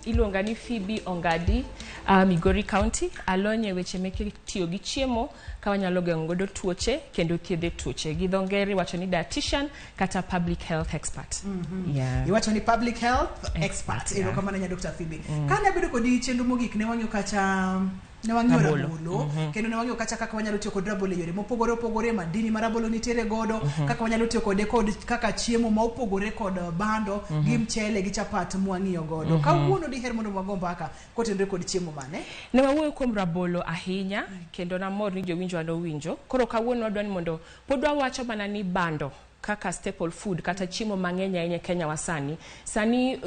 Iluonga ni Phoebe Ongadi, Migori County. Alony e weche meke tiyo gi chiemo ka wanyalo geng'o godo tuoche kendo thiedhe tuoche. Gi dho ngere iwacho ni dietitian kata public health expert. Yeah. Iwacho ni public health expert. Expert, yeah. Erokamano nya Dr. Phoebe. Kane abedo kodi chenro mogik ne wang'iyo kacha ne wang'iyo Rabolo. rabolo kendo ne wang'iyo kacha kaka wanyalo tiyo kod rabolo e yore mopogore opogore, madini ma rabolo nitiere godo, kaka wanyalo tiyo kode kod kaka chiemo ma opogore kod bando gi mchele gi chapat mwang'iyo godo. Kawuono diher mondo wago mbaka kotenore kod chiemo mane? Ne wawuoyo kuom rabolo ahinya kendo namor ni jowinjo nowinjo. Koro kawuono wadwa ni mondo pod wawacho mana ni bando kaka staple food kata chiemo mang'eny ahinya e Kenya wa sani. Sani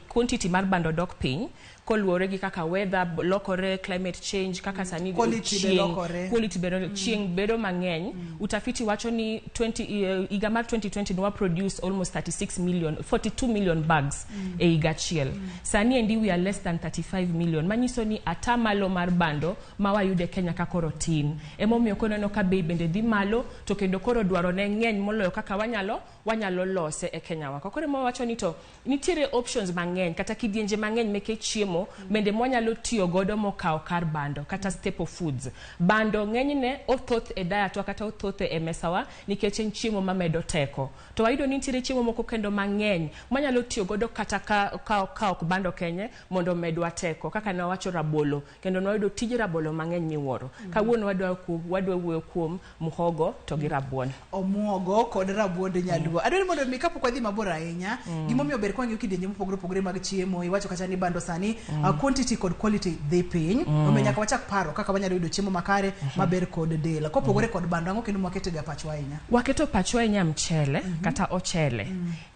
quantity mar bando dok piny koluwore gi kaka weather lokore, climate change, kaka sani Quality be chieng', lokore. quality bedo, chieng' bedo mang'eny. Utafiti wacho ni 20, higa mar 2020 ne wa produce almost 36 million, 42 million bags e higa achiel. Sani endi we are less than 35 million, manyiso ni atamalo mar bando ma wayudo e Kenya ka koro tin. Emomiyo koneno ka bei bende dhi malo to kendo koro dwaro ne ng'eny moloyo kaka wanyalo lose e Kenya wa. Koro ema wawacho ni to nitiere options mang'eny kata kidienje mang'eny meke chiemo bende mwanyalo tiyo godo mokawo kar bando kata staple foods. Bando ng'enyne othoth e diet wa kata othoth e mesawa nikech en chiemo mamedo teko. To wayudo ni nitiere chiemo moko kendo mang'eny mwanyalo tiyo godo kata ka ok bando kenye mondo omedwa teko. Kaka ne wawacho rabolo, kendo ne wayudo tij rabolo mang'eny miwuoro. Kawuono wadwa wuoyo kuom muhogo to gi rabuon. Omuogo kod rabuond nyaluo. Adwaro ni mondo mi kapok wadhi mabor ahinya, gimomiyo ber kwang'iyo kidienje mopogore opogore mag chiemo, iwacho kacha ni bando sani quantity kod quality dhi piny, omiyo nyaka wachak paro kaka wanyalo yudo chiemo makare maber kod del. Kopogore kod bando, ang'o kendo mwaketo ga pachwa ahinya? Waketo pachwa ahinya mchele kata ochele.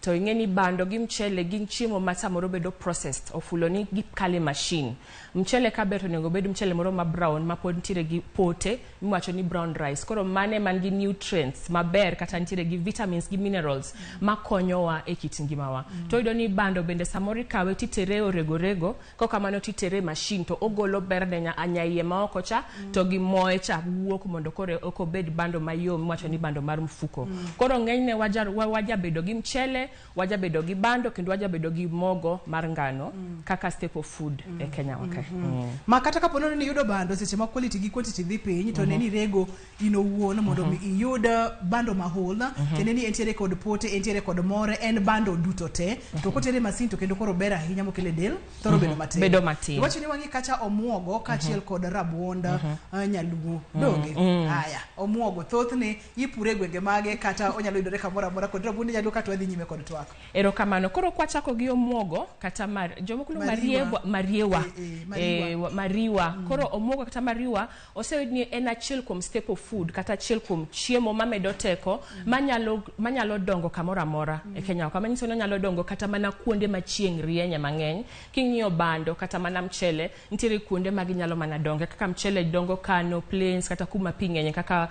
To ing'e ni bando gi mchele gin chiemo ma samoro bedo processed, ofulo ni gikale machine. Mchele kaber to onego obed mchele moro ma brown ma pod nitiere gi pote miwacho ni brown rice. Koro mane man gi nutrients maber kata nitiere gi vitamins gi minerals makonyowa e kit ngimawa. To iyudo ni bando bende samoro ikawe titere orego rego, kokamano titere e machine to ogolo berne nyaiye maoko cha to gi moe cha wuok mondo koro ok obed bando mayom miwacho ni bando mar mfuko. Koro ng'enyne wajabedo gi mchele, wajabedo gi bando kendo wajabedo gi mogo mar ngano kaka staple food e Kenya wa kae. Ma kata kapo ni iyudo bando seche ma quality gi quantity dhi piny to ne ni rego in owuon mondo mi iyud bando mahol, tiende ni entiere kod pote, entiere kod more, en bando duto te. To kotere masin to kendo koro ber ahinya mokele del thoro bedo matin. Bedo matin. Iwacho ni wang'i kacha omuogo kaachiel kod rabuond nyaluo. Donge? Aya, omuogo thothne ipure e gwenge mage kata onyalo yudore kamoro amora kod rabuond nyaluo kata wadhi nyime kod twak. Erokamano. Koro kwachako gi omuogo kata mar jomoko luongo Mariwa. mariewa. Mariwa. Mariwa. Koro omuogo kata mariwa oseyud ni en achiel kuom staple food kata achiel kuom chiemo mamedo teko manyalo dongo kamoro amora e Kenya ka. Manyiso ni onyalo dongo kata mana kuonde ma chieng' rienye mang'eny. King'iyo bando kata mana mchele, nitiere kuonde ma ginyalo mana donge kaka mchele dongo Kano Plains kata kuma pi ng'enye kaka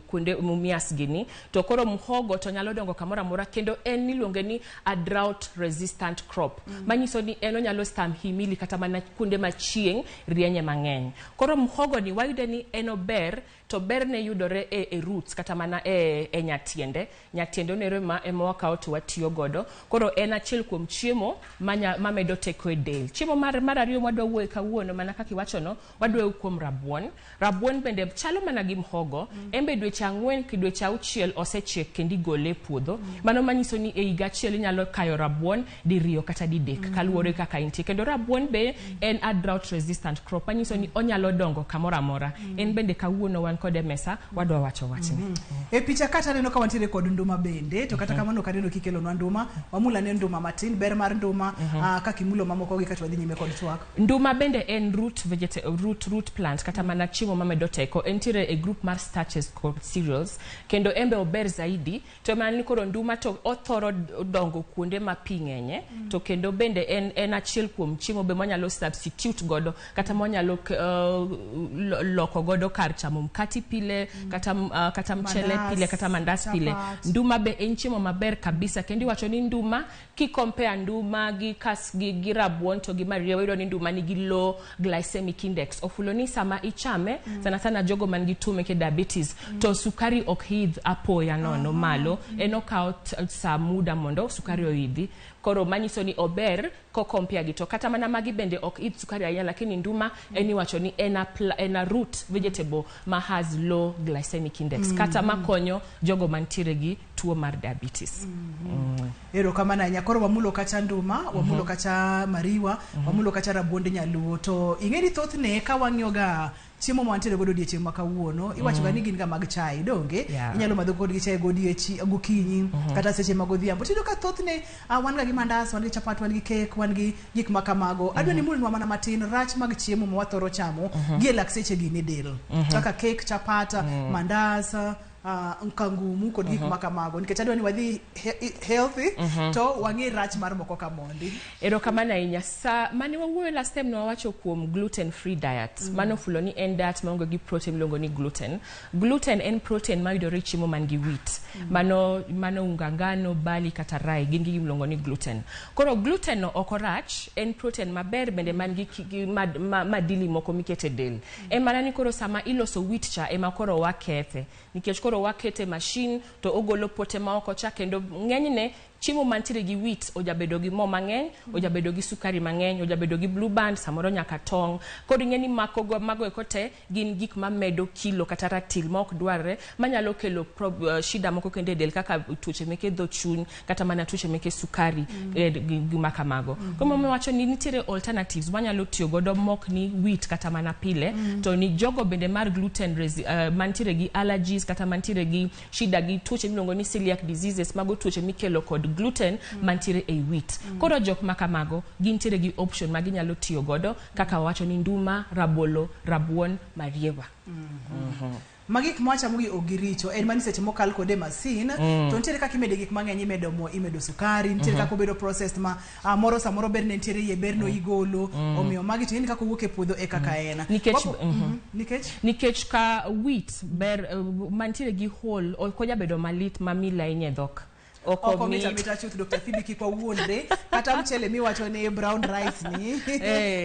kuonde Mumias gini. To koro muhogo to nyalo dongo kamoro amora kendo en iluonge ni a drought resistant crop. Manyiso ni en onyalo stahimili kata mana kuonde ma chieng' rienye mang'eny. Koro muhogo ni wayude ni en ober to berne yudore e roots kata mana e nyatiende. Nyatiende onero ema wakawo to watiyo godo. Koro en achiel kuom chiemo mamedo teko e del. Chiemo mar ariyo mwadwa wuoye kawuono mana kaka iwachono, wadwa wuoyo kuom rabuon. Rabuon bende chalo mana gi muhogo. En be dweche 4 ki dweche 6 osechiek kendo igole e puodho. Mano manyiso ni e higa achiel inyalo kayo rabuon diriyo kata didek kaluwore kaka intie. Kendo rabuon be en a drought resistant crop manyiso ni onyalo dongo kamoro amora. En bende kawuono wan kode e mesa wadwa wacho wachni. E picha kata aneno ka wantiere kod nduma bende, to kata kamano ok aneno kikelonwa nduma. Wamul ane nduma matin, ber mar nduma, kaka imulo mamoko gi kato wadhi nyime kod twak. Nduma bende en root plant kata mana chiemo mamedo teko. Entiere e group mar starches kod cereals kendo en be ober zaidi. To mana ni koro nduma to othoro dongo kuonde ma pi ng'enye, to kendo bende en achiel kuom chiemo be mwanyalo substitute godo kata mwanyalo loko godo kar chamo mkati pile, kata mchele Mandas, pile, kata mandas pile. chapat. Nduma be en chiemo maber kabisa kendo iwacho ni nduma ki compare nduma gi kas gi rabuon to gi mariewa, iyudo ni nduma nigi low glycemic index. Ofulo ni sama ichame, sana sana jogo man gi tuo meke diabetes, to sukari ok idh apoya nono malo. En okawo sa muda mondo sukari oidhi. Koro manyiso ni ober ko compare gi to kata mana magi bende ok idh sukari ahinya, lakini nduma en iwacho ni en a root vegetable ma has low glycemic index kata makonyo jogo mantiere gi tuo mar diabetes. Erokamano ahinya. Koro wamulo kacha nduma, wamulo kacha mariwa, wamulo kacha rabuond nyaluo. To ing'e ni thothne ka wang'iyo ga chiemo ma wantiere godo odiechieng' ma kawuono, iwacho ga ni gin ga mag chai, donge? Yeah. Inyalo madho kodgi chai godiechi gokinyi kata seche mag odhiambo. Tiyudo ka thothne wan ga gi mandas, wan gi chapat, wan gi cake, wan gi gik ma kamago. Adwa ni imulnwa mana matin rach mag chiemo ma wathoro chamo gi e lak seche gi ne del. Kaka cake, chapat, mandas, kangumu kod gik ma kamago. Nikech adwa ni wadhi healthy to wang'e rach mar moko ka mondi. Erokamano ahinya. Sa mane wawuoyo last time ne wawacho kuom gluten free diet. Mano fulo ni en diet maonge gi protein miluongo ni gluten. Gluten en protein mayudore e chiemo man gi wheat. Mano unga ngano, barley kata rye gin gi gimiluongo ni gluten. Koro gluten no ok orach, en protein maber bende man gi madili moko mikete del. En mana ni koro sama iloso wheat cha ema koro wakethe. Nikech koro wakete machine to ogolo pote ma oko cha, kendo ng'enyne chiemo mantiere gi wheat ojabedo gi mo mang'eny, ojabedo gi sukari mang'eny, ojabedo gi blue band, samoro nyaka tong'. Koro ing'e ni mago eko te gin gik mamedo kilo kata ratil ma ok dwarre, manyalo kelo shida moko kendo e del kaka tuoche meke dho chuny kata mana tuoche meke sukari, gi makamago. Koro momiyo wacho ni nitiere alternatives wanyalo tiyo godo mok ni wheat kata mana pile, to ni jogo bende mar gluten mantiere gi allergies kata mantiere gi shida gi tuoche miluongo ni celiac diseases, mago tuoche mikelo kod gluten mantiere ei wheat. Koro jok makamago gintiere gi option ma ginyalo tiyo godo kaka wawacho ni nduma, rabolo, rabuon, mariewa. Ma gik mwachamo gi ok giricho, en mana ni seche mokal kode e masin, to nitiere kaka imede gik mang'eny, imedo mo, imedo sukari, nitiere kaka obedo processed ma moro samoro berne nitiere iye, berno igolo, omiyo magi to ing'e ni kaka owuok e puodho e kaka en. Nikech? Nikech ka wheat ber, mantiere gi whole ok onya bedo malit mamil ahinya e dhok. Ok Ok omit omit. Amita chuth, Dr. Phoebe, kik wawuondre. Kata mchele miwacho ni brown rice ni,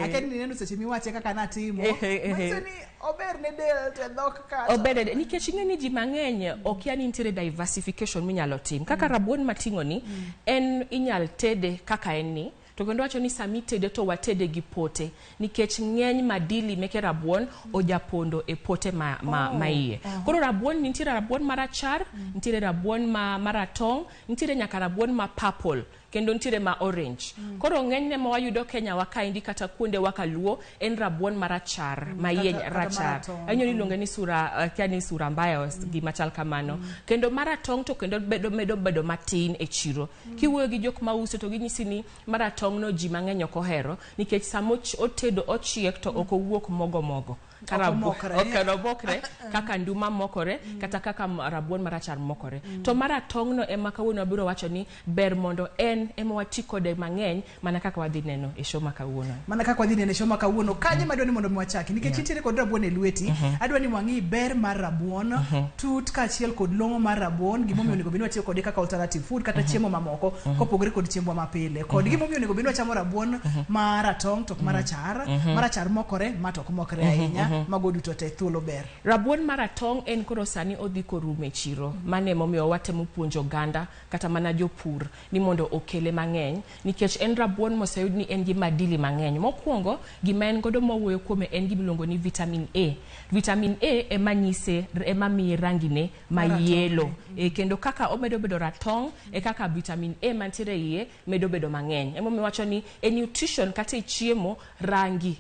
akia ni nineno seche miwache kaka natimo, manyiso ni ober ne del to e dhok kata. Ober ne del. Nikech ing'e ni ji mang'eny okia ni nitiere diversification minyalo tim. Kaka rabuon mating'o ni, en inyal tede kaka en ni, to kendo wacho ni sami tede to watede gi pote, nikech ng'eny madili meke rabuon ojapondo e pote ma iye. Koro rabuon nitiere rabuon marachar, nitiere rabuon maratong', nitiere nyaka rabuon ma purple, kendo nitiere ma orange. Koro ng'enyne ma wayudo Kenya wa kaendi kata kuonde wa kaluo en rabuon marachar, ma iye Kata rachar. maratong'. Anyo iluonge ni sura, kia ni sura mbaya, gima chal kamano. Kendo maratong' to kendo medo bedo matin e chiro. Kiwuoyo gi jok mauso to ginyisi ni maratong' no ji mang'eny ok ohero, nikech sama otedo ochiek to ok owuok mogo mogo. Ok omokre. Ok omokre kaka nduma mokore, kata kaka rabuon marachar mokore. To maratong' no ema kawuono wabiro wacho ni ber mondo en ema wati kode mang'eny, mana kaka wadhi neno e show ma kawuono. Mana kaka wadhi neno e show ma kawuono. Kanye madwa ni mondo mi wachaki, nikech nitiere kod rabuon e lweti, adwa ni wang'i ber mar rabuon, tut kaachiel kod long'o mar rabuon, gimomiyo onego bed ni watiyo kode kaka alternative food kata chiemo mamoko kopogore kod chiembwa mapile. Kod gimomiyo onego bed ni wachamo rabuon maratong' to ok marachar, marachar mokore, ma to ok mokre ahinya, mago duto te thuolo ber. Rabuon maratong' en koro sani odhi korumo e chiro. Mano emomiyo watemo puonjo oganda kata mana jopur ni mondo okele mang'eny, nikech en rabuon moseyud ni en gi madili mang'eny. Mokwongo, gima en godo mawuoyo kuome en gima iluongo ni vitamin A. Vitamin A ema nyise, ema miye rangine ma Maratong'. yellow. Kendo kaka omedo bedo ratong', e kaka vitamin A mantiere iye medo bedo mang'eny. Emomiyo wacho ni e nutrition kata e chiemo, rangi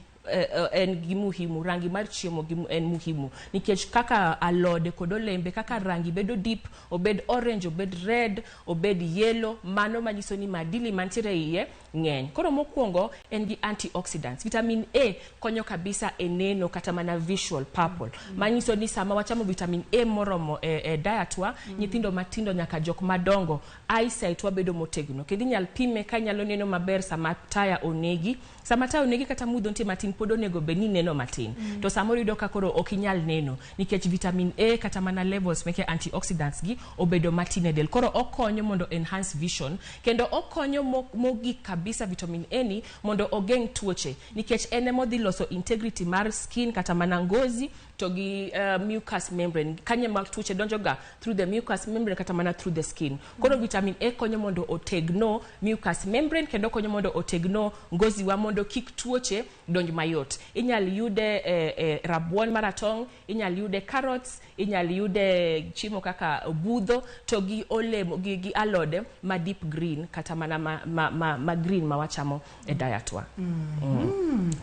en gi muhimu, rangi mar chiemo gi en muhimu, nikech kaka alode kod olembe, kaka rangi bedo deep, obed orange, obed red, obed yellow, mano manyiso ni madili mantiere iye ng'eny. Koro mokwongo en gi antioxidants. Vitamin A konyo kabisa e neno kata mana visual purple. Manyiso ni sama wachamo vitamin A moromo e diet wa, nyithindo matindo nyaka jok madongo, eyesight wa bedo motegno. Kendo inyal pime ka inyalo neno maber sama taya onegi. Sama taya onegi kata mudho nitie matin pod onego bed ni neno matin. To samoro iyudo ka koro ok inyal neno nikech vitamin A kata mana levels meke antioxidants gi obedo matin e del. Koro okonyo mondo enhance vision kendo okonyo mogik kabisa vitamin A ni mondo ogeng' tuoche nikech en emodhi loso integrity mar skin kata mana ngozi to gi mucous membrane kanye ma tuoche donjo ga through the mucous membrane kata mana through the skin. Koro vitamin A konyo mondo otegno mucous membrane kendo konyo mondo otegno ngozi wa mondo kik tuoche donj mayot. Inyal yude rabuon maratong', inyal yude carrots, inyal yude chiemo kaka budho to gi olemo gi alode ma deep green kata mana ma green ma wachamo e diet wa.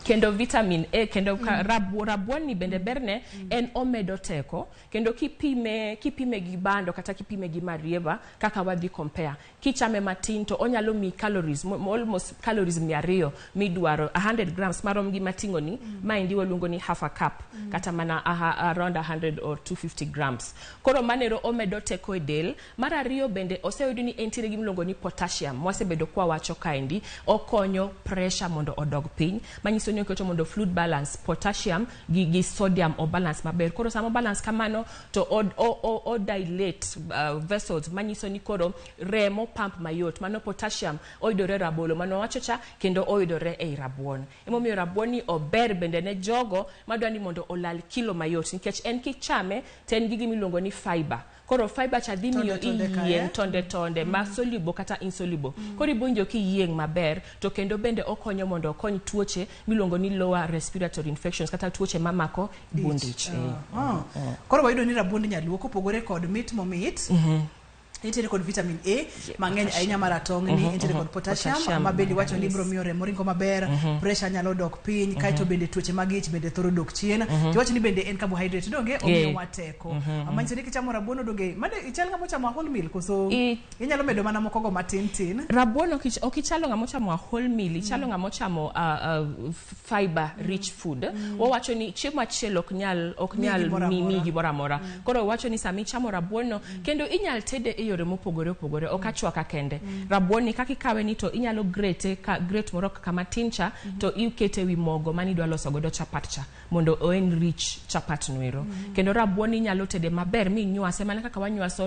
Kendo vitamin A kendo rabuon ni bende berne en omedo teko kendo kipime gi bando kata kipime gi marieba kaka wadhi compare kichame matin to onyalo mi calories almost calories 200 midwaro 100 grams marom gi mating'o ni maendi waluongo ni half a cup kata mana around 100 or 250 grams. Koro manero omedo teko e del. Mar ariyo bende oseyud ni entiere gi miluongo ni potassium mwasebedo kwa wacho kaendi okonyo pressure mondo odog piny manyiso ni oketo mondo fluid balance potassium gi sodium o balance maber. Koro sama balance kamano to o dilate vessels manyiso ni koro remo pump mayot. Mano potassium oyudore rabolo mano wacho cha kendo oyudore ei rabuon. Emomiyo rabuon ni ober bende ne jogo madwa ni mondo olal kilo mayot nikech en kichame to en gi gimiluongo ni fiber. Koro fiber cha dhi miyo iyieng' tonde tonde ma soluble kata insoluble. Koro ibowinjo kiyieng' maber to kendo bende okonyo mondo okony tuoche miluongo ni lower respiratory infections kata tuoche mamako bund ich. Koro wayudo ni rabuond nyaluo kopogore kod mit momit nitiere kod vitamin A mang'eny ahinya maratong' ni nitiere kod potassium ma bende iwacho ni biro miyo remo ringo maber, pressure nyalo dok piny, kaeto bende tuoche mag ich bende thoro dok chien. Tiwacho ni bende en carbohydrate donge omiyowa teko. Manyiso ni kichamo rabuon donge mane ichal ng'ama ochamo a whole meal koso inyalo medo mana moko go matin tin. Rabuon ok ichalo ng'ama ochamo a whole meal, ichalo ng'ama ochamo fiber rich food. Wawacho ni chiemo achiel ok nyal miyi gimoro amora. Koro wacho ni sama ichamo rabuon no kendo inyal tede e yore mopogore opogore ok achwaka kende. Rabuon ni kaka ikawe ni to inyalo grate ka grate moro kama tin cha to ikete wi mogo mani idwa loso godo chapat cha mondo o enrich chapat noero. Kendo rabuon ni inyalo tede maber minywase mana kaka wanywaso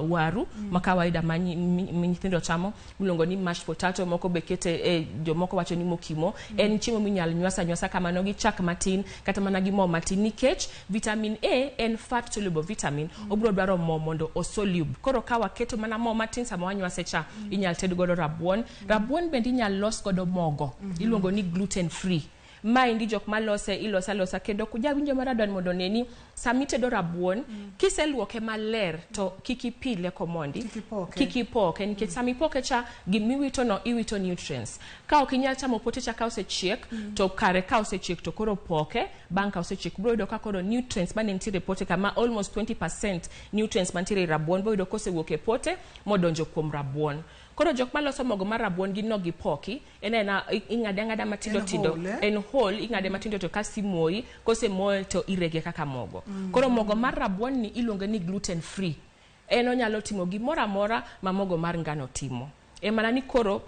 waru ma kawaida ma nyithindo chamo miluongo ni mashed potato, moko be kete jomoko wacho ni mokimo. En chiemo minyalo nywasa nywasa kamano gi chak matin kata mana gi mo matin nikech vitamin A en fat soluble vitamin obiro dwaro mo mondo osoluble. Koro ka waketo mana mo matin sama wanywase cha inyal ted godo rabuon. Rabuon bende inyal los godo mogo iluongo ni gluten free. Maendi jok malose ilosa losa kendo jawinjo maradwan mondo neni sama itedo rabuon kiseluoke maler to kik ipile komondi, kik ipoke nikech sama ipoke cha gimiwito no iwito nutrients. Ka ok inyal chamo pote cha ka osechiek to kare ka osechiek to koro poke bang' ka osechiek biro yudo ka koro nutrients mane nitiere pote kama almost 20% nutrients mantiere e rabuon biro yudo kosewuok e pote modonjo kuom rabuon. Koro jok maloso mogo mar rabuon gi no gipoki en ena ing'ade ang'ada matindo tindo en whole ing'ade matindo to kasi moyi kosemoye to irege kaka mogo. Koro mogo mar rabuon ni iluonge ni gluten free. En onyalo timo gimoro amora ma mogo mar ngano timo. E mana ni koro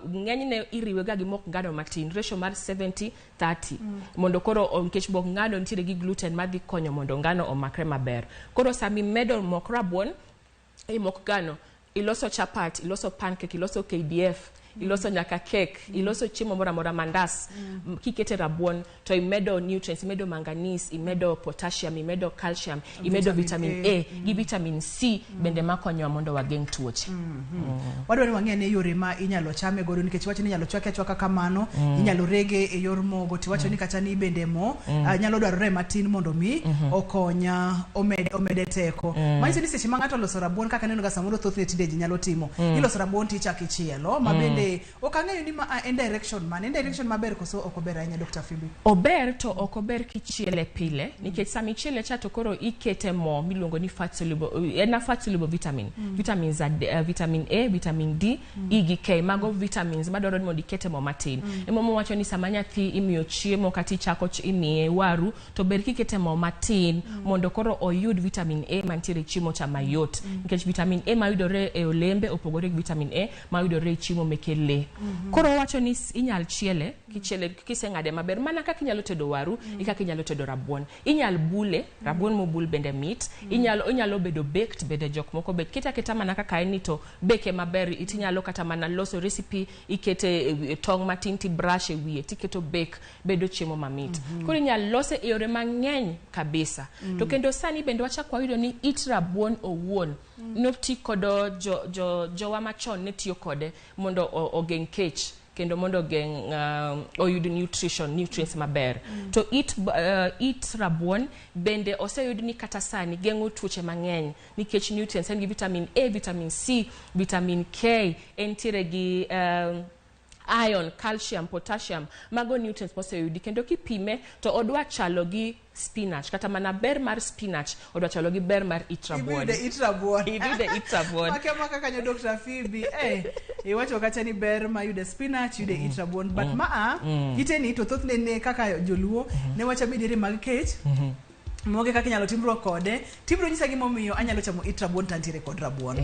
ng'enyne iriwe ga gi mok ngano matin ratio mar 70-30 mondo koro nikech mok ngano nitiere gi gluten madhi konyo mondo ngano omakre maber. Koro sama imedo mok rabuon e mok ngano iloso chapat, iloso pancake, iloso KDF, iloso nyaka cake, iloso chiemo moro amora mandas, kikete rabuon to imedo nutrients, imedo manganese, imedo potassium, imedo calcium, imedo vitamin A gi vitamin C bende makonyowa mondo wageng' tuoche. Wadwaro ni wang'e ne yore ma inyalo chame godo nikech wacho ni inyalo chwake achwaka kamano, inyalo rege e yor mogo, tiwacho ni kata ni bende mo nyalo dwarore matin mondo mi okonya omede teko. Manyiso ni seche ma ng'ato oloso rabuon kaka aneno ga samoro thothne tinde ji nyalo timo, iloso rabuon tichako ichielo ma bende ok ang'eyo ni ma en direction mane, en direction maber koso ok ober ahinya Dr. Phoebe? Ober to ok ober kichiele pile nikech sama ichiele cha to koro ikete mo miluongo ni fat soluble, en a fat soluble vitamin, vitamins vitamin A, vitamin D, E gi K, mago vitamins madwarore ni mondo ikete mo matin. Emomiyo wacho ni sama nyathi imiyo chiemo kata ichako imiye waru to ber kikete mo matin mondo koro oyud vitamin A mantiere e chiemo cha mayot nikech vitamin A mayudore e olembe opogore gi vitamin A mayudore e chiemo meke meke lee. Koro owacho ni inyal chiele, kichiele kiseng'ade maber mana kaka inyalo tedo waru, e kaka inyalo tedo rabuon. Inyal bule, rabuon mobul bende mit. Inyalo bedo baked bende jok moko be kete aketa mana kaka en ni to bake maber itinyalo kata mana loso recipe ikete e tong' matin ti brush e wiye tiketo bake bedo chiemo mamit. Koro inyal lose e yore mang'eny kabisa. To kendo sani bende wachak wayudo ni it rabuon owuon noti kodo jowa machon ne tiyo kode mondo ogeng' kech kendo mondo ogeng' oyud nutrients maber. To it rabuon bende oseyud ni kata sani geng'o tuoche mang'eny nikech nutrients en gi vitamin A, vitamin C, vitamin K, entiere gi iron, calcium, potassium, mago nutrients moseyudi kendo kipime to odwa chalo gi spinach kata mana ber mar spinach odwa chalo gi ber mar it rabuon. Ibiyude it rabuon. Ibiyude it rabuon. Maka maka kanyo Dr. Phoebe. Iwacho kacha ni ber ma yude spinach, yude it rabuon. But maa, ite ni to thothne ne kaka joluo, ne wacha midhiere mag kech. Moge kaka inyalo timruok kode. Tibiro nyisa gimomiyo anyalo chamo it rabuon to antiere kod rabuon.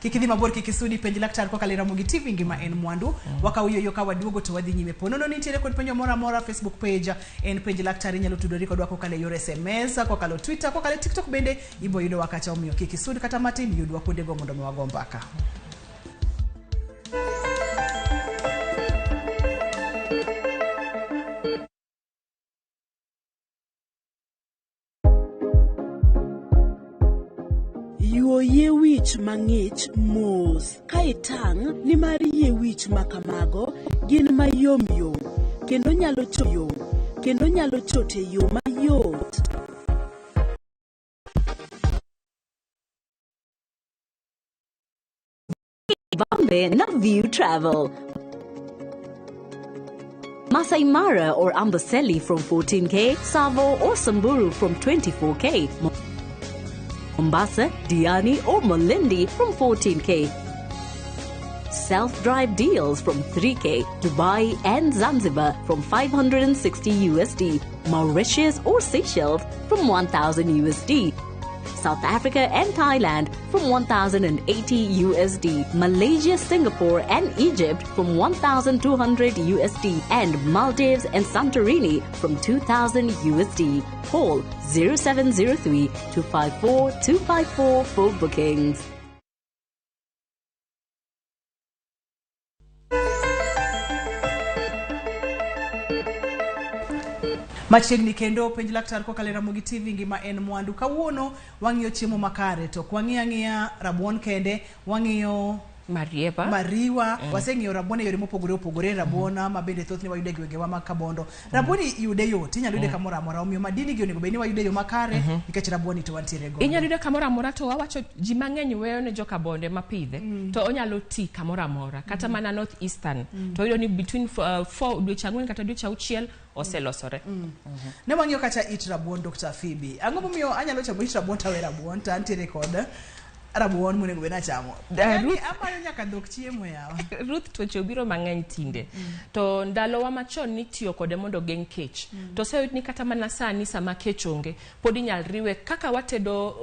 Kik idhi mabor, kik isudi, penj laktar kokalo e Ramogi TV, ngima en mwandu. Wakawo yo ka waduogo to wadhi nyime. Po nono nitiere kod penjo moro amora, Facebook page en penj laktar, inyalo tudori kodwa kokalo e yor SMS, kokalo Twitter, kokalo e TikTok bende ibo yudowa kacha, omiyo kik isud kata matin, yudwa kuondego mondo mi wago mbaka. Yuo yie wich mang'ich mos ka itang' nimar yie wich ma kamago gin mayomyom kendo nyalo yom kendo nyalo chot e yo mayot. Bombay na View Travel. Masai Mara or Amboseli from 14K, Tsavo or Samburu from 24K, Mombasa, Diani or Malindi from 14K. Self-drive deals from 3K, Dubai and Zanzibar from 560 USD, Mauritius or Seychelles from 1000 USD. South Africa and Thailand from 1080 USD, Malaysia, Singapore and Egypt from 1200 USD, and Maldives and Santorini from 2000 USD. Call 0703 254 254 for bookings. Machiegni kendo penj laktar kokalo e Ramogi TV, ngima en mwandu. Kawuono wang'iyo chiemo makare, to ok wang'iyo ang'iya rabuon kende, wang'iyo marieba, mariwa. Waseng'iyo rabuon e yore mopogore opogore, rabuon ma bende thothne wayudo e gwengewa mag Kabondo. Rabuon yude yot, inyalo yude kamoro amora, omiyo madini gi onego bed ni wayude e yo makare nikech rabuon to wantiere godo. Inyalo yude kamoro amora, to wawacho ji mang'eny weyo ne joka Bonde mapidhe, to onyalo ti kamoro amora, kata mana North Eastern. To iyudo ni between 4 dweche 4 kata dweche 6 oselosore. Ne wang'iyo kacha it rabuon, Dr. Phoebe. Ang'o momiyo anyalo chamo it rabuon to awe rabuon to antiere kod rabuon monego bed ni achamo? Yaani amayo nyaka dhok chiemo yawa. Ruth, tuoche obiro mang'eny tinde. To ndalowa machon nitiyo kode mondo ogeng' kech. To oseyud ni kata mana sani sama kech onge, pod inyal riwe kaka watedo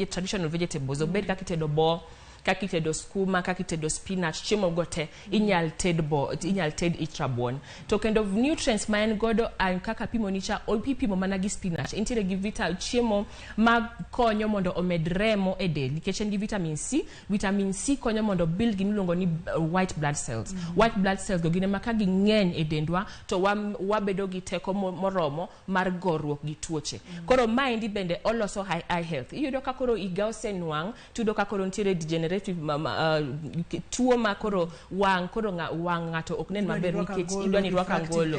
traditional vegetables, obed kaka itedo bo, kaka itedo skuma, kaka itedo spinach, chiemo go te inyal ted bo, inyal ted it rabuon. To kendo nutrients ma en godo kaka pimo nicha, ipimo mana gi spinach. Entiere gi vital chiemo ma konyo mondo omed remo e del, nikech en gi vitamin C. Vitamin C konyo mondo build gima iluongo ni white blood cells. White blood cells go gin ema ka ging'eny e dendwa to wabedo gi teko moromo mar goruok gi tuoche. Koro maendi bende oloso high eye health. Iyudo ka koro higa osenwang', tiyudo ka koro nitiere degenerative tuo ma koro wang' koro wang' ng'ato ok nen maber nikech idwa ni rwak angolo.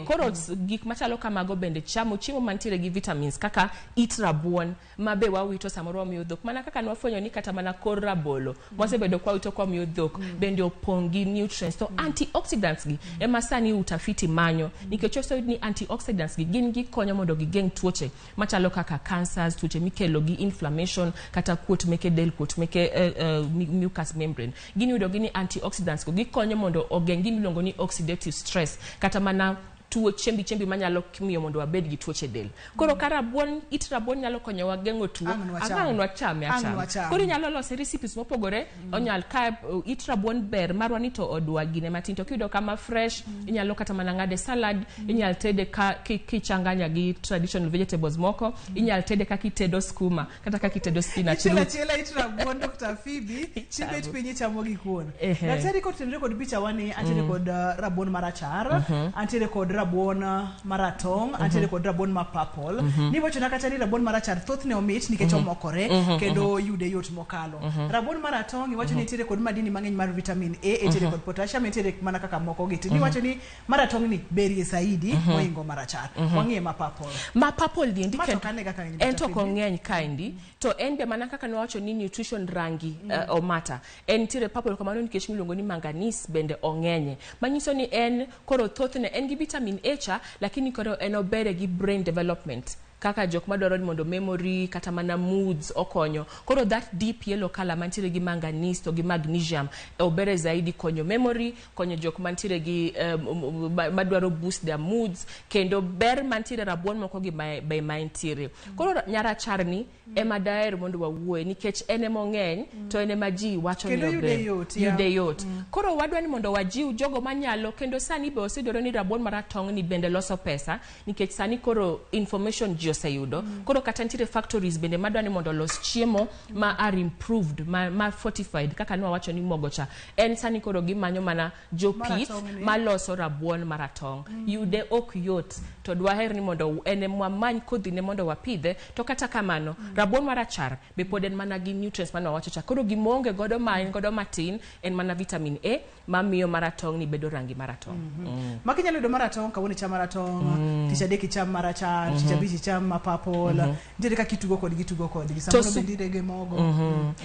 Koro gik machalo kamago bende chamo chiemo mantiere gi vitamins kaka it rabuon ma be wawito samoro wamiyo dhok, mana kaka nwafwenyo ni kata mana kor rabolo mwasebedo kwawito kwamiyo dhok bende opong' gi nutrients. To antioxidants gi ema sani utafiti manyo, nikech oseyud ni antioxidants gi gin gikonyo mondo gigeng' tuoche machalo kaka cancers, tuoche mikelo gi inflammation kata kuot meke del, kuot meke mucous membrane. Gin yudo gi ni antioxidants go gikonyo mondo ogeng' gima iluongo ni oxidative stress, kata mana Tuo chembi chembi manyalo miyo mondo wabed gi tuoche del. Koro ka rabuon, it rabuon nyalo konyowa geng'o tuo, Ang' nwacham. ang' nwachame Ang' achama. nwacham. Koro inyalo lose recipes mopogore. Onyal ka it rabuon ber marwa ni to odwa gine matin, to kiyudo kama fresh, inyalo kata mana ng'ade salad, inyal tede ka kichanganya gi traditional vegetables moko, inyal tede kaka itedo skuma kata kaka itedo spinach. Ichielo achiela it rabuon, Dr. Phoebe, Ichamo. tibet piny ichamo gi kuon. Ehe. Daktari kotenore kod picha wani, antiere kod rabuon marachar, antiere kod rabuon maratong', antiere kod rabuon ma purple. Niwachona kata ni rabuon marachar thothne omit nikech omokore kendo yude yot mokalo. Rabuon maratong' iwacho ni entiere kod madini mang'eny mar vitamin A, entiere kod potassium, entiere mana kaka moko gi. To niwacho ni maratong' ni berie saidi moingo marachar. Wang'iye ma purple. Ma purple ni endi Ma to kendo- ok ane kaka ng'eny en to Dr. ok Phoebe. ong'eny kaendi, to en be mana kaka nwawacho ni nutrition rangi omata, en nitiere purple kamano nikech miluongo ni manganese bende ong'enye, manyiso ni en koro thothne en gi vitamin A cha, lakini koro en obere gi brain development kaka jok madwaro ni mondo memory kata mana moods okonyo. Koro that deep yellow color mantiere gi manganese to gi magnesium obere zaidi konyo memory, konyo jok mantiere gi madwaro boost their moods, kendo ber mantiere rabuon moko gi be ma entiere. Koro nyarachar ni ema daher mondo wawuoye nikech en ema ong'eny to en ema ji wacho ni Kendo yude ober. yot, yeah. Yude yot. Koro wadwa ni mondo wajiw jogo manyalo, kendo sani be oseyudore ni rabuon maratong' ni bende loso pesa nikech sani koro information ji oseyudo. Koro kata nitiere factories bende madwa ni mondo olos chiemo ma are improved, ma fortified kaka ne wawacho ni mogo cha en sani koro gimanyo mana jopith Maratong' ni. maloso rabuon maratong'. Yude ok yot, to dwaher ni mondo en ema wamany kodhine mondo wapidhe. To kata kamano, rabuon marachar be pod en mana gi nutrients mane wawacho cha. Koro gima oonge godo ma en godo matin en mana vitamin A mamiyo maratong' ni bedo rangi maratong'. Maki inyalo yudo maratong' kawuono icham maratong', tich adek icham marachar, tich abich icham ma purple. Nitiere kaka itugo kodgi, itugo kodgi. To Samoro bende irege mogo.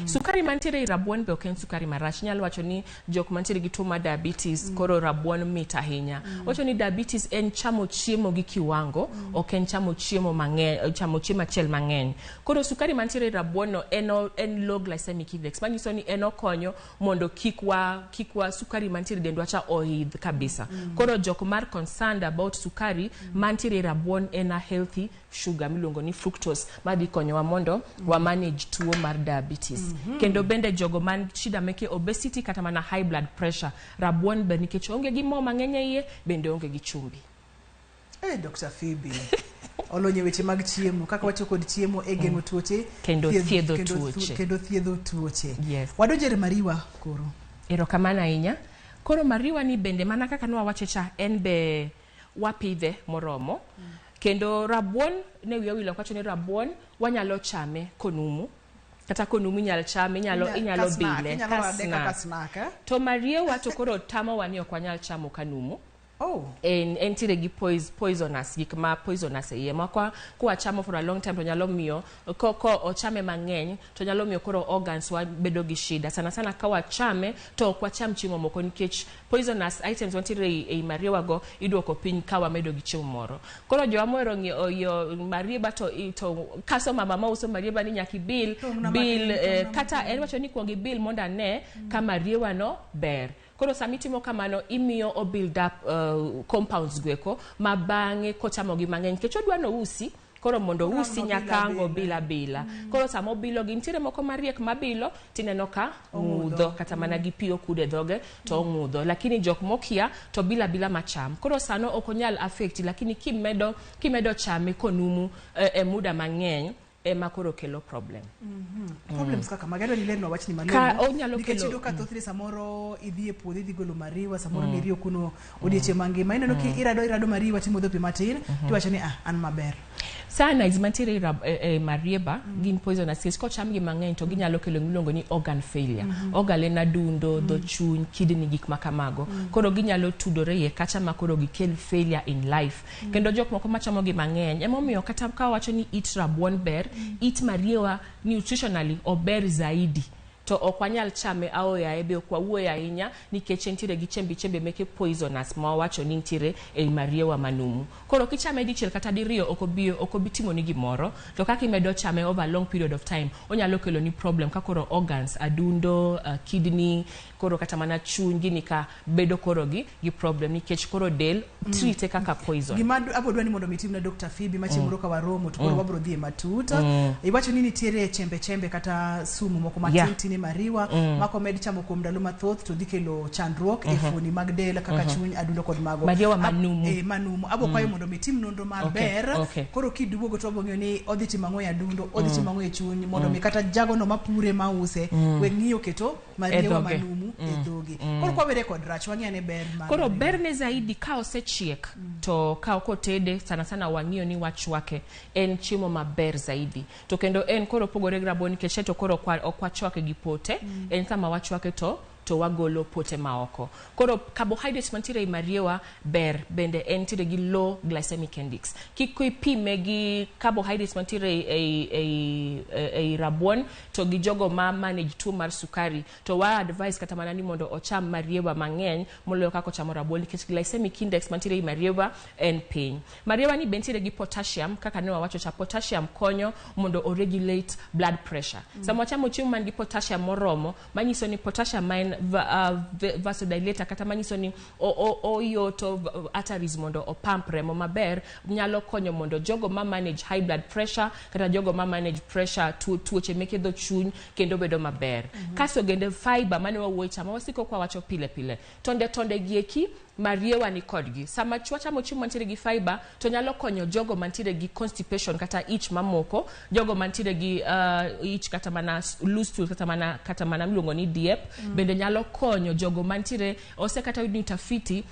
Sukari mantiere ei rabuon be ok en sukari marach. Inyalo wacho ni jok mantiere gi tuo mar diabetes koro rabuon mit ahinya. Wacho ni diabetes en chamo chiemo gi kiwango, ok en chamo chiemo mang'eny, chamo chiemo achiel mang'eny. Koro sukari mantiere ei rabuon no en, en low glycemic index, manyiso ni en okonyo mondo kik wa sukari mantiere e dendwa cha oidh kabisa. Koro jok mar concerned about sukari mantiere e rabuon, en a healthy sugar miluongo ni fructose madhi konyowa mondo wa manage tuo mar diabetes. Kendo bende jogo man shida meke obesity kata mana high blood pressure, rabuon ber nikech onge gi mo mang'eny e iye, bende onge gi chumbi. Dr. Phoebe olony e weche mag chiemo, kaka watiyo kod chiemo e geng'o tuoche Kendo thiedho kendo tuoche. Kendo thiedho tuoche. Yes. Wadonjo e mariwa koro. Erokamano ahinya. Koro mariwa ni bende mana kaka nwawache cha, en be wapidhe moromo. Kendo rabuon ne wiya owil ok wacho ni rabuon wanyalo chame konumu, kata konumu inyalo chame, inyalo Ka snack, bile inyalo ka rade kaka snack. snack, eh? To mariewa to koro tamowa ni ok wanyal chamo kanumu. Oh. En entiere gi poisonous gik ma poisonous e iye ma kwachamo for a long time to nyalo miyo ko ochame mang'eny to nyalo miyo koro organs wa bedo gi shida sana sana ka wachame to ok wacham chiemo moko, nikech poisonous items mantiere ei mariewa go iduoko piny ka wamedo gi chiemo moro. Koro jowa mohero ng'iewo yo marieba to kaso mama mauso marieba ni nyaka ibil Tong'na bil matin, tong'na kata en wacho ni kuong ibil mondo ane ka mariewa no ber. Koro sama itimo kamano, imiyo o build up compounds goeko ma bang'e kochamogi mang'eny, nikech odwa nousi, koro mondo Koro ousi ang' nyaka ang' obila obil abila. Koro sama obilogi, nitiere moko mariek mabilo tineno ka ng'udho kata mana gi pi okudo e dhoge to ong'udho, lakini jok mokia to bilo abila macham, koro sano ok onyal affect. Lakini kimedo chame konumu e muda mang'eny ema koro kelo problem. Problems kaka mage adwa ni ilerna wachni Ka malong'o onyalo nikech kelo iyudo ka thothne samoro idhi e puodho, idhi golo mariwa, samoro niriyo kuno odiechieng' mangima, ineno ki irado mariwa timodho pi matin tiwacho ni ah, an maber. Cyanides mantiere e marieba gin poisonous nikech kochamgi mang'eny to ginyalo kelo miluongo ni organ failure. Organ en adundo, dho chuny, kidney, gik ma kamago. Koro ginyalo tudore iye kacha ma koro gikel failure in life. Kendo jok moko machamogi mang'eny, emomiyo kata ka wawacho ni it rabuon ber, it mariewa nutritionally ober zaidi, to ok wanyal chame aoyaye, be ok wawuoye ahinya nikech entiere gi chembi chembe meke poisonous ma wawacho ni nitiere ei mariewa manumu. Koro kichame dichiel kata diriyo ok obi timoni gimoro, to kaka imedo chame over a long period of time onyalo kelo ni problem ka koro organs, adundo, kidney, koro kata mana chuny gini ka bedo koro gi problem nikech koro del Treat kaka poison. Gima abo dwa ni mondo mitimna, Dr. Phoebe, ma chieng' moro ka waromo to koro wabro dhi e matut. Iwacho ni nitiere chembe chembe kata sumu moko matin tin e mariwa ma komed chamo kuom ndalo mathoth to dhi kelo chandruok e fuoni mag del kaka chuny, adundo kod mago. Mariewa manumu. Manumu. Abo kwayo mondo mitim nonro maber. Koro kiduogo to wabo ng'eyo ni odhi timo ang'o e adundo, odhi timo ang'o e chuny, mondo mi kata jagono mapure mause we ng'iyo keto mariewa dhoge. Manumu e dhoge. Koro kwawere kod rach, wang'e ane ber mar Koro mariewa. Berne zaidi ka osechiek to ka ok otede sana sana, wang'iyo ni wachwake, en chiemo maber zaidi. To kendo en koro opogore gi rabuon nikech en to koro ok wachwake gi pote. En sama wachwake to wagolo pote maoko. Koro carbohydrates mantiere ei mariewa ber, bende entiere gi low glycemic index kik ipime gi carbohydrates mantiere ei rabuon. To gi jogo ma manage tuo mar sukari, to wa advice kata mana ni mondo ocham mariewa mang'eny moloyo kaka ochamo rabuon, nikech glycemic index mantiere ei mariewa en piny. Mariewa ni be nitiere gi potassium. Kaka ne wawacho cha, potassium konyo mondo o regulate blood pressure. Sama wachamo chiemo man gi potassium moromo, manyiso ni potassium ma en vasodilator, kata manyiso ni oyoto arteries mondo opump remo maber, nyalo konyo mondo jogo ma manage high blood pressure kata jogo ma manage pressure, tuoche meke dho chuny kendo bedo maber. Kasto gende fiber mane wawuoyo cha, ma wasiko kwa wacho pile pile, tonde tonde gieki mariewa ni kodgi. Sama wachamo chiemo mantiere gi fiber, to nyalo konyo jogo mantiere gi constipation kata ich mamoko, jogo mantiere gi ich kata mana loose stool, kata mana miluongo ni diep. Bende nyalo konyo jogo mantiere ose kata yud ni utafiti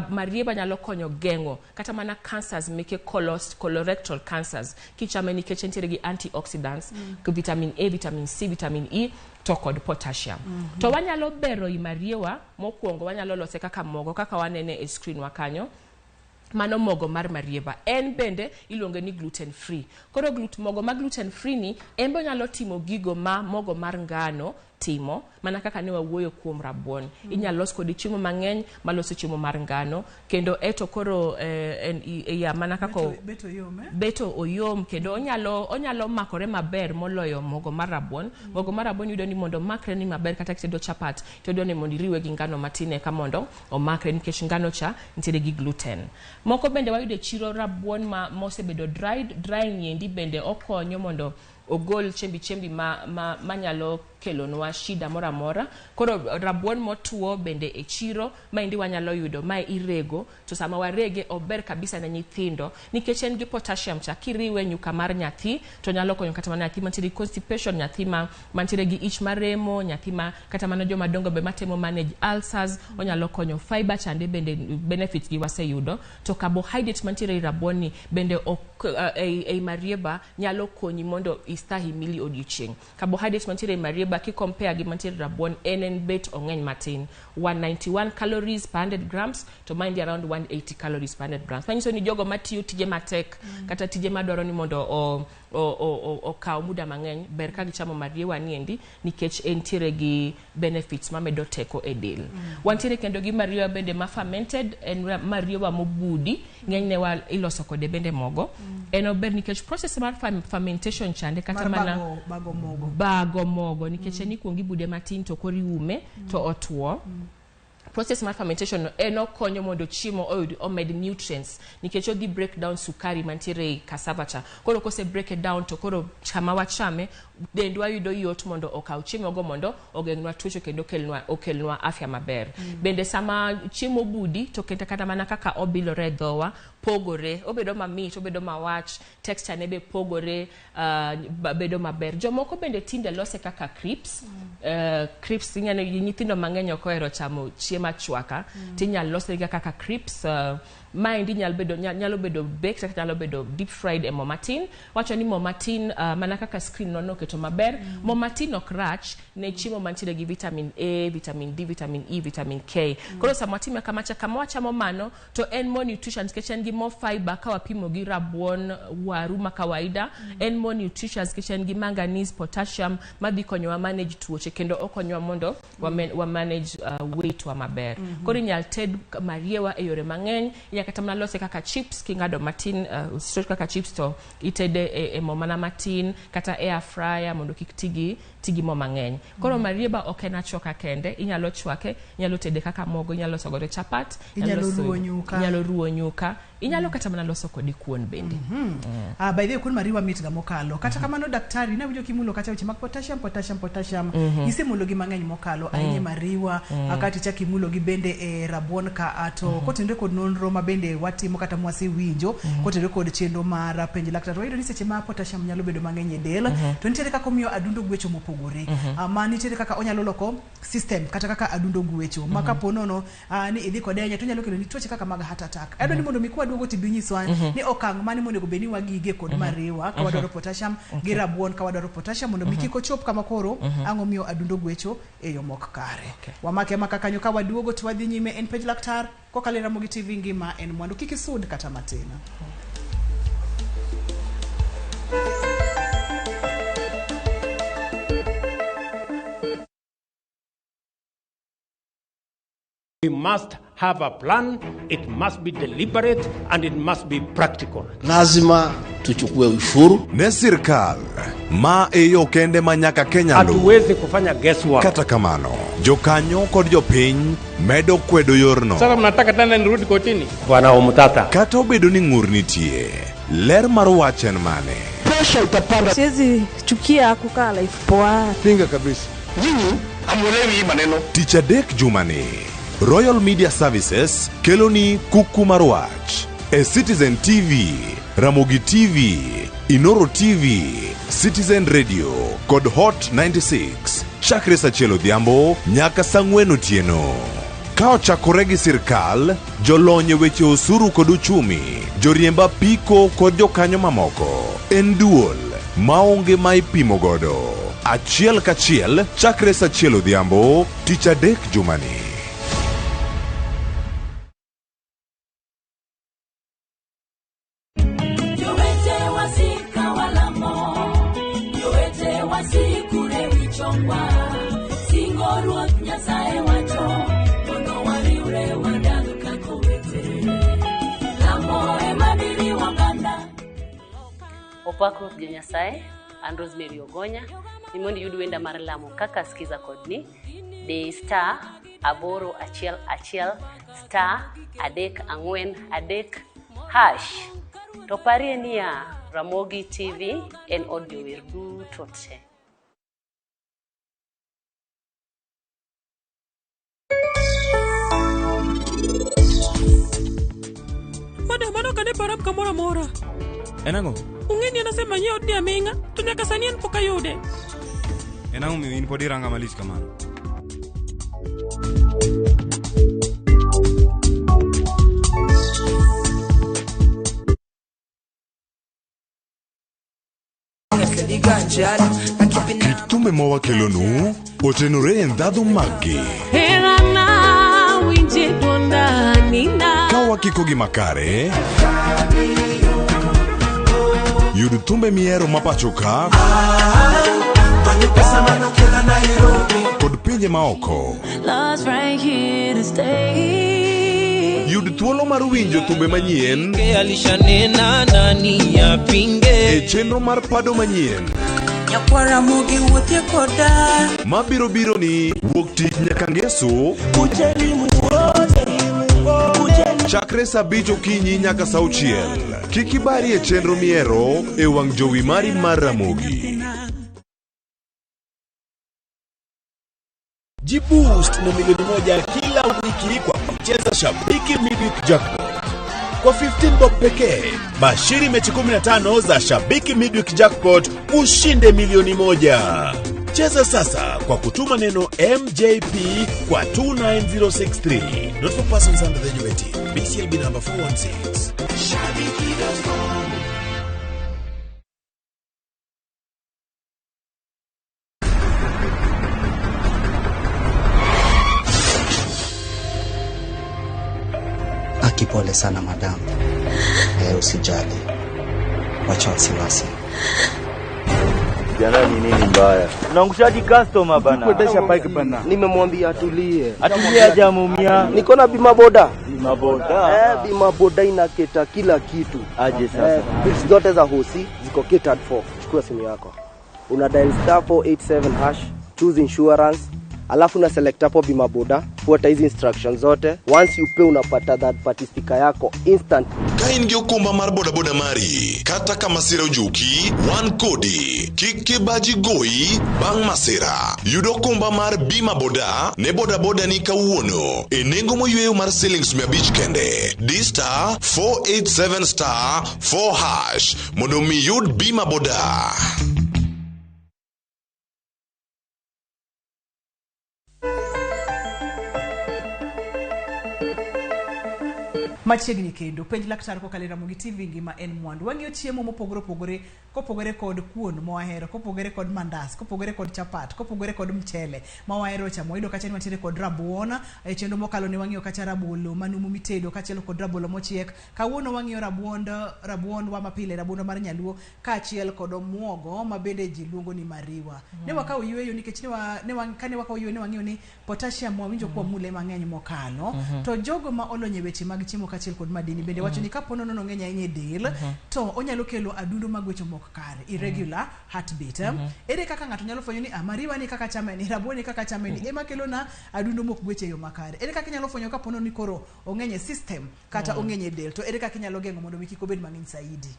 marieba nyalo konyo geng'o kata mana cancers meke colorectal cancers kichame, nikech entiere gi antioxidants, vitamin A, vitamin C, vitamin E to kod potassium. To wanyalo bero i mariewa. Mokwongo wanyalo lose kaka mogo, kaka wanene e screen wa kanyo. Mano mogo mar marieba. En bende iluonge ni gluten free. Koro mogo ma gluten free ni en be onyalo timo gigo ma mogo mar ngano timo, mana kaka ne wawuoyo kuom rabuon. Inyalo los kode chiemo mang'eny maloso chiemo mar ngano kendo eto koro en, ya, mana kaka Beto yom, eh? Beto oyom kendo onyalo makore maber moloyo mogo mar rabuon. Mogo mar rabuon yudo ni mondo omakre ni maber, kata kitedo chapat to idwa ni mondo iriwe gi ngano matin eka mondo omakre, nikech ngano cha nitiere gi gluten. Moko bende wayudo e chiro rabuon ma mosebedo dried. Drying endi bende okonyo mondo ogol chembi chembi ma manyalo kelonwa shida moro amora. Koro rabuon motuo bende e chiro maendi wanyalo yudo mae irego. To sama warege, ober kabisa ne nyithindo nikech en gi potassium cha. Kiriwe nyuka mar nyathi to nyalo konyo kata mana nyathi mantiere gi constipation, nyathi ma mantiere gi ich maremo, nyathi ma kata mana joma dongo be matemo manage ulcers, onyalo konyo. Fiber chande bende benefits gi waseyudo. To carbohydrate mantiere ei rabuon ni bende ok ei marieba nyalo konyi mondo istahimili odiochieng'. Carbohydrates mantiere ei marieba ki compare gi mantiere rabuon, en bet ong'eny matin, 191 calories per 100 grams, to maendi around 180 calories per 100 grams, manyiso ni jogo matiyo tije matek kata tije madwaro ni mondo okaw muda mang'eny, ber ka gichamo mariewa niendi nikech entiere gi benefits mamedo teko e del. Wantiere kendo gi mariewa bende ma fermented. En mariewa mobudi, ng'enyne wa iloso kode bende mogo. En ober nikech process mar fermentation chande kata Mar mana bago mogo. Bago mogo, nikech en ikuongo ibude matin to koro iume to otuo. Process mar fermentation no en okonyo mondo chiemo oyud omed nutrients, nikech odhi break down sukari mantiere ei cassava cha. Koro kose break it down, to koro sama wachame, dendwa yudo yot mondo okaw chiemo go mondo ogeng'nwa tuoche kendo okelnwa afya maber. Bende sama chiemo budi to kendo kata mana kaka obilore e dhowa pogore, obedo mamit, obedo mawach, texture ne be pogore, bedo maber. Jomoko bende tinde lose kaka crisps. Crisps inyalo, nyithindo mang'eny ok ohero chamo chiemo achwaka, tinyalo losnegi kaka crisps. Maendi nyalo bedo baked kata nyalo bedo deep fried e mo matin. Wacho ni mo matin, mana kaka screen no noketo maber, mo matin ok rach ne chiemo mantiere gi vitamin A, vitamin D, vitamin E, vitamin K. Koro sama watime kamacha, kama wachamo mano, to en more nutrition nikech en gi more fiber. Ka wapimo gi rabuon waru ma kawaida, en more nutritious nikech en gi manganese, potassium madhi konyowa manage tuoche kendo okonyowa mondo wa manage weight wa maber. maber. Koro inyal ted mariewa e yore mang'eny, inyal kata mana lose kaka chips king'ado matin, straight kaka chips to itede e mo mana matin kata air fryer mondo kik tigi mo mang'eny. Koro marieba ok en achuoka kende, inyalo chwake, inyalo tede kaka mogo, inyalo loso godo chapat, Inyalo ruwo nyuka. Inyalo ruwo nyuka, inyalo kata mana loso kode kuon bende. By the way, kuon mariwa mit ga mokalo. Kata kamano daktari, nawinjo kimulo kata weche mag potassium, potassium, potassium. Isemulo gi mang'eny mokalo, ahinya mariwa, kata ichak imulo gi bende e rabuon ka to kotenore kod nonro ma bende watimo kata mwasewinjo, kotenore kod chenro mar penj laktar, wayudo ni seche ma potassium nyalo bedo mang'eny e del, to nitiere kaka omiyo adundo gwecho mopogore. Ma nitiere kaka onyalo loko system kata kaka adundo gwecho. Ma kapo nono ni idhi kode ahinya to onyalo kelo ni tuoche kaka mag heart attack. Adwa ni mondo mi kwaduogo tibi nyiswa ni okang' mane monego bed ni wagige kod mariwa ka wadwaro potassium gi rabuon ka wadwaro potassium mondo mi kik ochop kama koro ang'o miyo adundo gwecho e yo mok kare. Wamake amaka kanyo ka waduogo to wadhi nyime en penj laktar kokalo e Ramogi TV ngima en mwandu kik isud kata matin. We must have a plan, it must be deliberate, and it must be practical. Lazima tuchukue ushuru. Ne sirkal ma e yo kende ma nyaka Kenya luw. Hatuwezi kufanya guesswork. Kata kamano, jokanyo kod jopiny medo kwedo yorno. Sasa mnataka tena nirudi kotini? Bwana Omutata. Kata obedo ni ng'ur nitie, ler mar wach en mane? Pressure itapanda. Siwezi chukia kukaa life poa. Pinga kabisa. Nyinyi hamuelewi hii maneno. Tich adek jumani, Royal Media Services keloni Kuku mar Wach e Citizen TV, Ramogi TV, Inoro TV, Citizen Radio kod Hot 96 chakre saa achiel odhiambo nyaka saa ang'wen otieno. Ka ochakore gi sirkal, jolony e weche osuru kod uchumi, joriemb apiko kod jokanyo mamoko, en duol maonge ma ipimo godo. Achiel kachiel chakre saa achiel odhiambo, tich adek jumani. Opak Ruoth Nyasaye, an Rosemary Ogonya, ni mondo iyud wenda mar lamo kaka skiza kodni, de star 8 1 1 star 3 4 3 hash. To parie niya, Ramogi TV en od jower duto te. Madam, mano kane param kamoro amora. En ang'o? Ung'e ni an asemanye odni aming'a, to nyaka sani en pok ayude. En ang'o miyo in pod iranga malich kamano? Kit thumbe ma wakelonu otenore e ndhadhu maggi. Ka wakiko gi makare, yud thumbe mihero ma pacho ka kod pinje maoko. Yud thuolo mar winjo thumbe manyien e chenro mar pado manyien mabiro biro ni wuok tich nyaka ngeso chakre saa 5 okinyi nyaka saa 6. Kik ibari e chenro mihero e wang' jowi mari mar Ramogi. Jiboost na milioni 1 kila wiki kwa kucheza Shabiki Midweek Jackpot. Kwa 15 bob pekee, bashiri mechi 15 za Shabiki Midweek Jackpot ushinde milioni 1. Cheza sasa kwa kutuma neno MJP kwa 29063. Not for persons under the age of 18. BCLB number 416. Shabiki.com. Pole sana madam. Usijali. Wacha wasiwasi. Kijana ni nini mbaya? Unaangushaji customer bana. Kuendesha bike bana. Nimemwambia atulie. Atulie aje ameumia. Niko na bima boda. Bima boda. Eh, bima boda inacater kila kitu. Aje sasa. Eh, bills zote za hosi ziko catered for. Chukua simu yako. Una dial star 487 hash, choose insurance, alafu una select hapo bima boda, fuata hizi instructions zote. Once you pay unapata third party sticker yako instantly. Ka in gi okumba mar bodaboda mari, kata ka masira ojuki, wan kodi. Kik kibaji goyi bang' masira. Yud okumba mar bima boda ne bodaboda ni kawuono e nengo moyweyo mar silings 500 kende. Di star 487 star 4 hash mondo mi yud bima boda. Machiegni kendo penj laktar kokalo e Ramogi TV ngima en mwandu. Wang'iyo chiemo mopogore opogore kopogore kod kuon mwahero, kopogore kod mandas, kopogore kod chapat, kopogore kod mchele ma wahero chamo. Wayudo kacha ni wantiere kod rabuon. E chenro mokalo ne wang'iyo kacha rabolo manumu mitedo kaachiel kod rabolo mochiek. Kawuono wang'iyo rabuond rabuondwa mapile, rabuondwa mar nyaluo kaachiel kod omuogo ma bende ji luongo ni mariwa. Ne wakawo yueyo nikech ne wa, kane wakawo yueyo ne wang'iyo ni potassium wawinjo kuom mule mang'eny mokalo. To jogo ma olony e weche mag chiemo kaachiel kod madini bende wacho ni kapo nono ng'eny ahinya e del to onyalo kelo adundo magwecho mok kare, irregular heartbeat. Ere kaka ng'ato nyalo fwenyo ni ah, mariwa ni kaka chame ni, rabuon ni kaka chame ni ema kelo na adundo mok gwecho e yo makare? Ere kaka inyalo fwenyo kapo nono ni koro ong'eny e system kata ong'eny e del, to ere kaka inyalo geng'o mondo mi kik obed mang'eny saidi?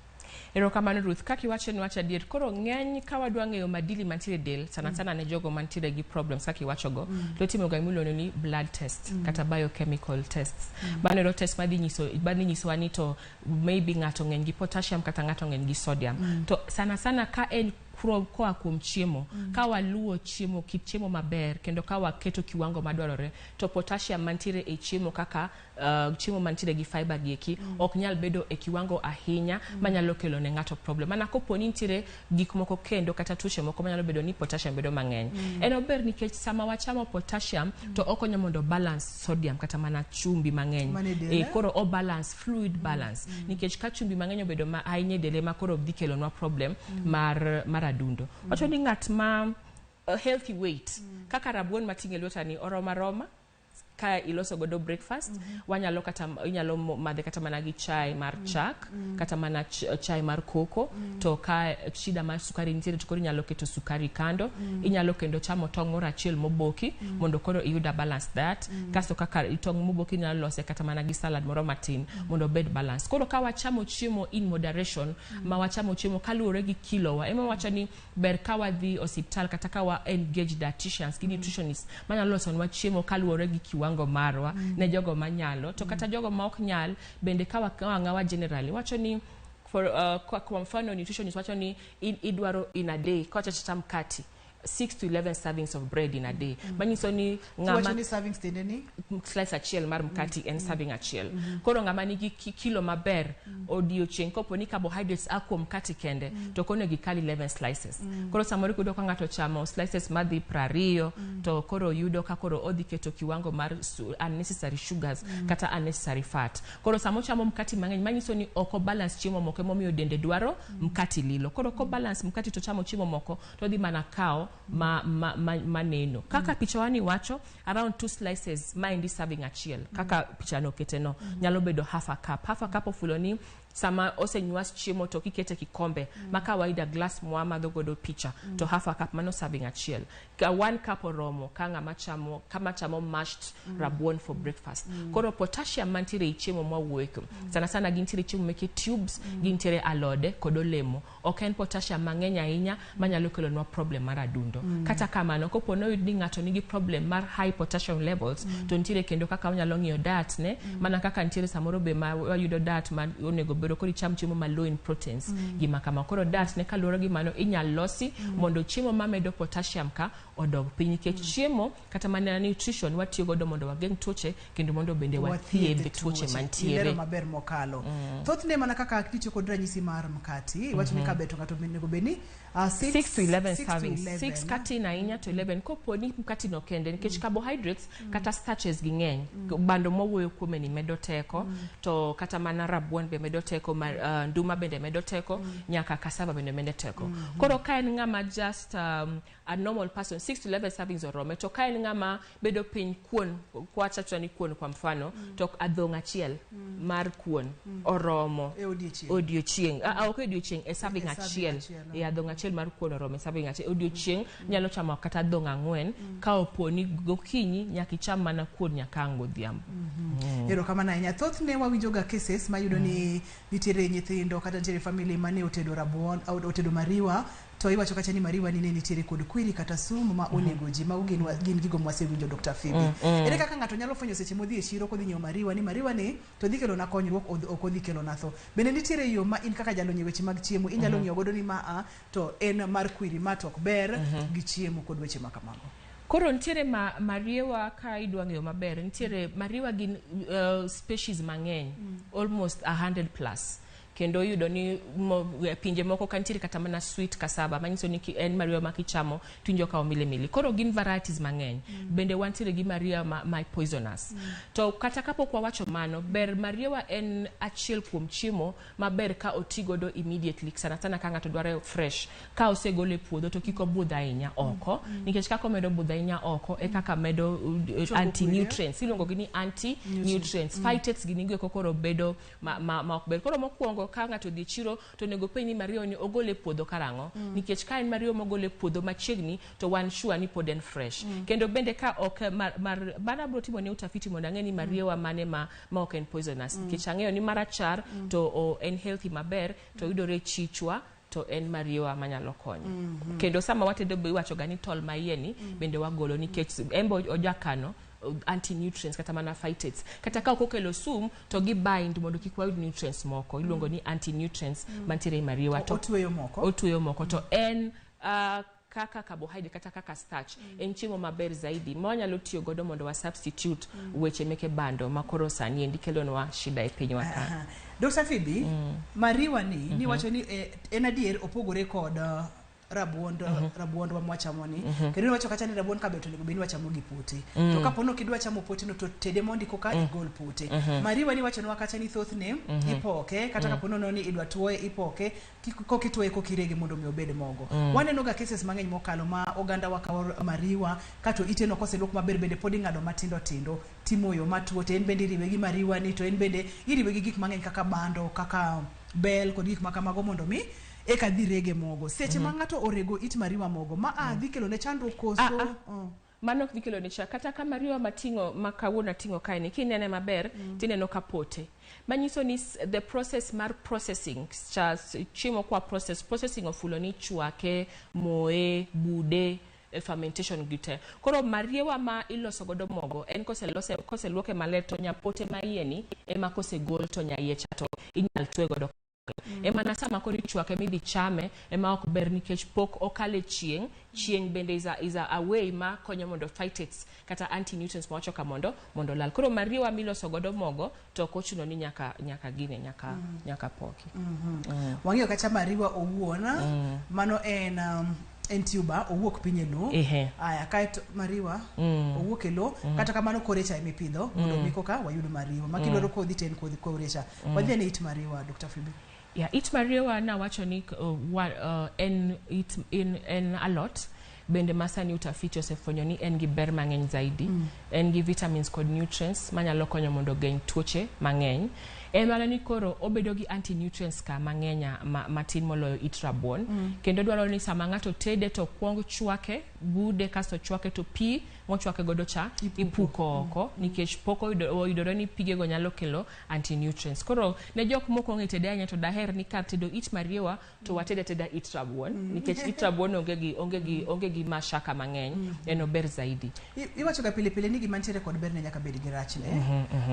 Erokamano Ruth, kaka iwacho ni wacho adier. Koro ng'eny ka wadwa ng'eyo madili mantiere e del, sana sana ne jogo mantiere gi problems kaka iwachogo, to itimo ga gimiluongo ni blood test kata biochemical tests. Mano ero test madhi nyiso madhi nyisowa ni to maybe ng'ato ng'eny gi potassium kata ng'ato ng'eny gi sodium. To sana sana ka en koa kuom chiemo, ka waluwo chiemo, kit chiemo maber kendo ka waketo kiwango madwarore, to potassium mantiere e chiemo kaka chiemo mantiere gi fiber gi eki ok nyal bedo e kiwango ahinya manyalo kelo ne ng'ato problem. Mana kopo ni nitiere gik moko kendo kata tuoche moko manyalo bedo ni potassium bedo mang'eny. En ober nikech sama wachamo potassium to okonyo mondo balance sodium kata mana chumbi mang'eny. Mane del, Eh, eh? koro o balance fluid balance nikech ka chumbi mang'eny obedo ma ahinya e del ema koro dhi kelonwa problem mar adundo. Wacho ni ng'at ma healthy weight kaka rabuon mating'o e lweta ni oromo aroma ka iloso godo breakfast, wanyalo kata inyalo madhe kata mana gi chai mar chak kata mana chai mar cocoa. To ka shida mar sukari nitiere to koro inyalo keto sukari kando. Inyalo kendo chamo tong' moro achiel moboki mondo koro iyud a balanced diet. Kasto kaka tong' moboki inyalo lose kata mana gi salad moro matin mondo obed balance. Koro ka wachamo chiemo in moderation, ma wachamo chiemo kaluwore gi kilo wa, ema wacho ni ber ka wadhi osiptal kata ka wa engage dietitians gi nutritionists manyalo losonwa chiemo kaluwore gi kiwango marwa ne jogo manyalo. To kata jogo ma ok nyal bende ka wang'awa generally wacho ni for kwa mfano nutritionist wacho ni idwaro in a day ka wachacha cham mkati 6 to 11 servings of bread in a day, manyiso ni ng'ama Wacho ni servings tiende ni slice achiel mar mkati en serving achiel. Koro ng'ama nigi kilo maber odiochieng' kopo ni carbohydrates a kuom mkati kende to ok onego ikal 11 slices. Koro samoro iyudo ka ng'ato chamo slices madhi 20 to koro yudo ka koro odhi keto kiwango mar unnecessary sugars kata unnecessary fat. Koro sama ochamo mkati mang'eny manyiso ni ok obalance chiemo moko, emomiyo dende dwaro mkati lilo. Koro kobalance mkati to chamo chiemo moko to odhi mana kawo ma neno kaka picha wani wacho around 2 slices maendi serving achiel kaka picha no okete no nyalo bedo half a cup. Half a cup ofulo ni sama osenywas chiemo to kikete kikombe ma kawaida glass mwamadho godo picha to half a cup mano serving achiel. Ka one cup oromo ka ng'ama chamo kama chamo mashed rabuon for breakfast. Koro potassium mantiere e chiemo mwawuoyo sana sana gintiere chiemo meke tubes, gintiere alode kod olemo. Ok en potassium mang'eny ahinya manyalo kelonwa problem mar adundo. Kata kamano kopo noyud ni ng'ato nigi problem mar high potassium levels to nitiere kendo kaka wanyalo ng'iyo diet ne mana kaka nitiere samoro be ma wayudo diet ma onego bedo koro icham chiemo ma low in proteins gima kama. Koro diet ne kaluwore gi mano inyal losi mondo chiemo mamedo potassium ka odog piny nikech chiemo kata mana nutrition watiyo godo mondo wageng' tuoche kendo mondo bende wathiedh tuoche mantiere. Ilero maber mokalo. Thothne mana kaka nitiyo kod ranyisi mar mkati, iwacho ni kaber to ng'ato onego bed ni 6 to 11 6 to servings. 11. 6 katin ahinya to 11 kopo ni mkati no kende nikech carbohydrates kata starches gi ng'eny. Bando mwawuoyo kuome ni medo teko, to kata mana rabuon be medo teko, nduma bende medo teko, nyaka cassava bende medo teko. Koro ka en ng'ama just a normal person, 6 to 11 servings orome. To ka en ng'ama bedo piny kuon, kwachacha ni kuon kwa mfano, to adhong' achiel mar kuon oromo E odiechieng'. Odiechieng'. Ah, ah, ok odiechieng', e serving E serving achiel. Achiel, E adhong' achiel mar kuon oromo e serving achiel. Odiechieng' nyalo chamo kata adhong' 4 ka opo ni gokinyi nyaka icham mana kuon nyaka ang' godhiambo. Erokamano ahinya. Thothne wawinjo ga cases mayudo ni nitiere nyithindo kata nitiere family mane otedo rabuon, otedo mariwa, to iwacho kacha ni mariwa ni ne nitiere kod kwiri kata sum ma onego ji. Mago gin gigo mwasewinjo, Dr. Phoebe. Ere kaka ng'ato nyalo fwenyo seche modhi e chiro kodhi nyiewo mariwa ni mariwa ni to dhi kelona konyruok, ok odhi kelona tho? Bende nitiere yo ma in kaka jalony e weche mag chiemo inyalo ng'iyo godo ni ma a to en mar kwiri, ma to ok ber gi chiemo kod weche ma kamago? Koro nitiere mariewa ka idwa ng'eyo maber, nitiere mariewa gin species mang'eny, almost 100 plus. Kendo iyudo ni e pinje moko ka nitiere kata mana sweet cassava, manyiso ni en mariewa ma kichamo tiwinjo ka omilimili. Koro gin varieties mang'eny. Bende wantiere gi mariewa ma poisonous. To kata kapok wawacho mano, ber mariewa en achiel kuom chiemo maber ka oti godo immediately, sana sana ka ng'ato dwaro fresh. Ka osegole e puodho to kik obudh ahinya oko, nikech kaka omedo budho ahinya oko e kaka medo Choko anti-nutrients. Iluongo gi ni anti-nutrients. Phytates gini go eko koro bedo ma ok ber. Koro mokwongo ka ng'ato odhi e chiro to onego penj ni mariewa ni ogole e puodho karang'o. Nikech ka en mariewa mogole e puodho machiegni to wan sure ni pod en fresh. Kendo bende ka ok mar bana abiro timo ne utafiti mondo ang'e ni mariewa mane ma ok en poisonous. Nikech ang'eyo ni marachar to en healthy maber to yudore e chichwa to en mariewa manyalo konyo. Kendo sama watedo be iwacho ga ni tol ma iye ni bende wagolo nikech en be ojakano anti-nutrients kata mana phytates. Kata ka ok okelo sum to gi bind mondo kik wayud nutrients moko. Iluongo ni anti-nutrients mantiere e mariewa. To Otweyo moko. Otweyo moko to en kaka carbohydrate kata kaka starch en chiemo maber zaidi ma wanyalo tiyo godo mondo wa substitute weche meke bando ma koro sani endi kelonwa shida e pinywa ka. Aha. Dr. Phoebe, mariwa ni niwacho ni en adier opogore kod rabuond rabuondwa mwachamo ni. Kendo niwacho kacha ni rabuon kabe to onego bed ni wachamo gi pote. To kapo ni ok idwa chamo pote no to tede mondi koka igol pote. Mariwa ni wachonwa kacha ni thothne ipoke kata kapo nono ni idwa tuoye ipoke kokituoye kokirege mondo mi obed mogo. Waneno ga cases mang'eny mokalo ma oganda wa kawo mariwa kato ite no koseluok maber bende pod ing'ado matindo tindo timoyo matuo to en bende iriwe gi mariwa ni to en bende iriwe gi gik mang'eny kaka bando kaka bel kod gik makamago mondo mi eka dhi rege mogo. Seche ma ng'ato orego it mariwa mogo ma a dhi kelo ne chandruok koso? Ah, ah. Mano ok dhi kelo ne cha kata ka mariwa mating'o ma kawuono ating'o kae ni kinene maber tineno ka pote manyiso ni the process mar processing cha chiemo kwa processing ofulo ni chwake, moye, bude, fermentation gi te. Koro mariewa ma iloso godo mogo en koselose koseluoke maler to nyapote ma iye ni ema kosegol to nyaiye cha to inyal twe godo. Ema na sama koro ichwake midhi chame ema ok ber nikech pok okale chieng'. Chieng' bende is a way ma konyo mondo phytates kata anti-nutrients mawacho ka mondo lal. Koro mariewa miloso godo mogo to ok ochuno ni nyaka gine nyaka poki. Wang'iyo kacha mariwa owuon mano en tuber owuok piny e lowo. Aya kaeto mariwa owuok e lowo kata kamano kore cha emipidho mondo mi koka wayud mariwa ma kidwaro kodhi to en kodhi kore cha. Wadhi ane it mariwa, Dr. Phoebe. Yeah, it mariewa nawacho ni en en alot bende ma sani utafiti osefwenyo ni en gi ber mang'eny zaidi. En gi vitamins kod nutrients manyalo konyo mondo ogeng' tuoche mang'eny. En mana ni koro obedo gi anti-nutrients ka mang'eny matin moloyo it rabuon. Kendo dwarore ni sama ng'ato tede to kuong chwake, bude kasto chwake to pi mochwake godo cha ipuko oko nikech pok oyudore ni pigego nyalo kelo anti-nutrients. Koro ne jok mok ong'e tede ahinya to daher ni kar tedo it mariewa to wated ateda it rabuon nikech it rabuon onge gi mashaka mang'eny, en ober zaidi. Iwacho ga pile pile ni gima nitiere kod berne nyaka bed gi rachne.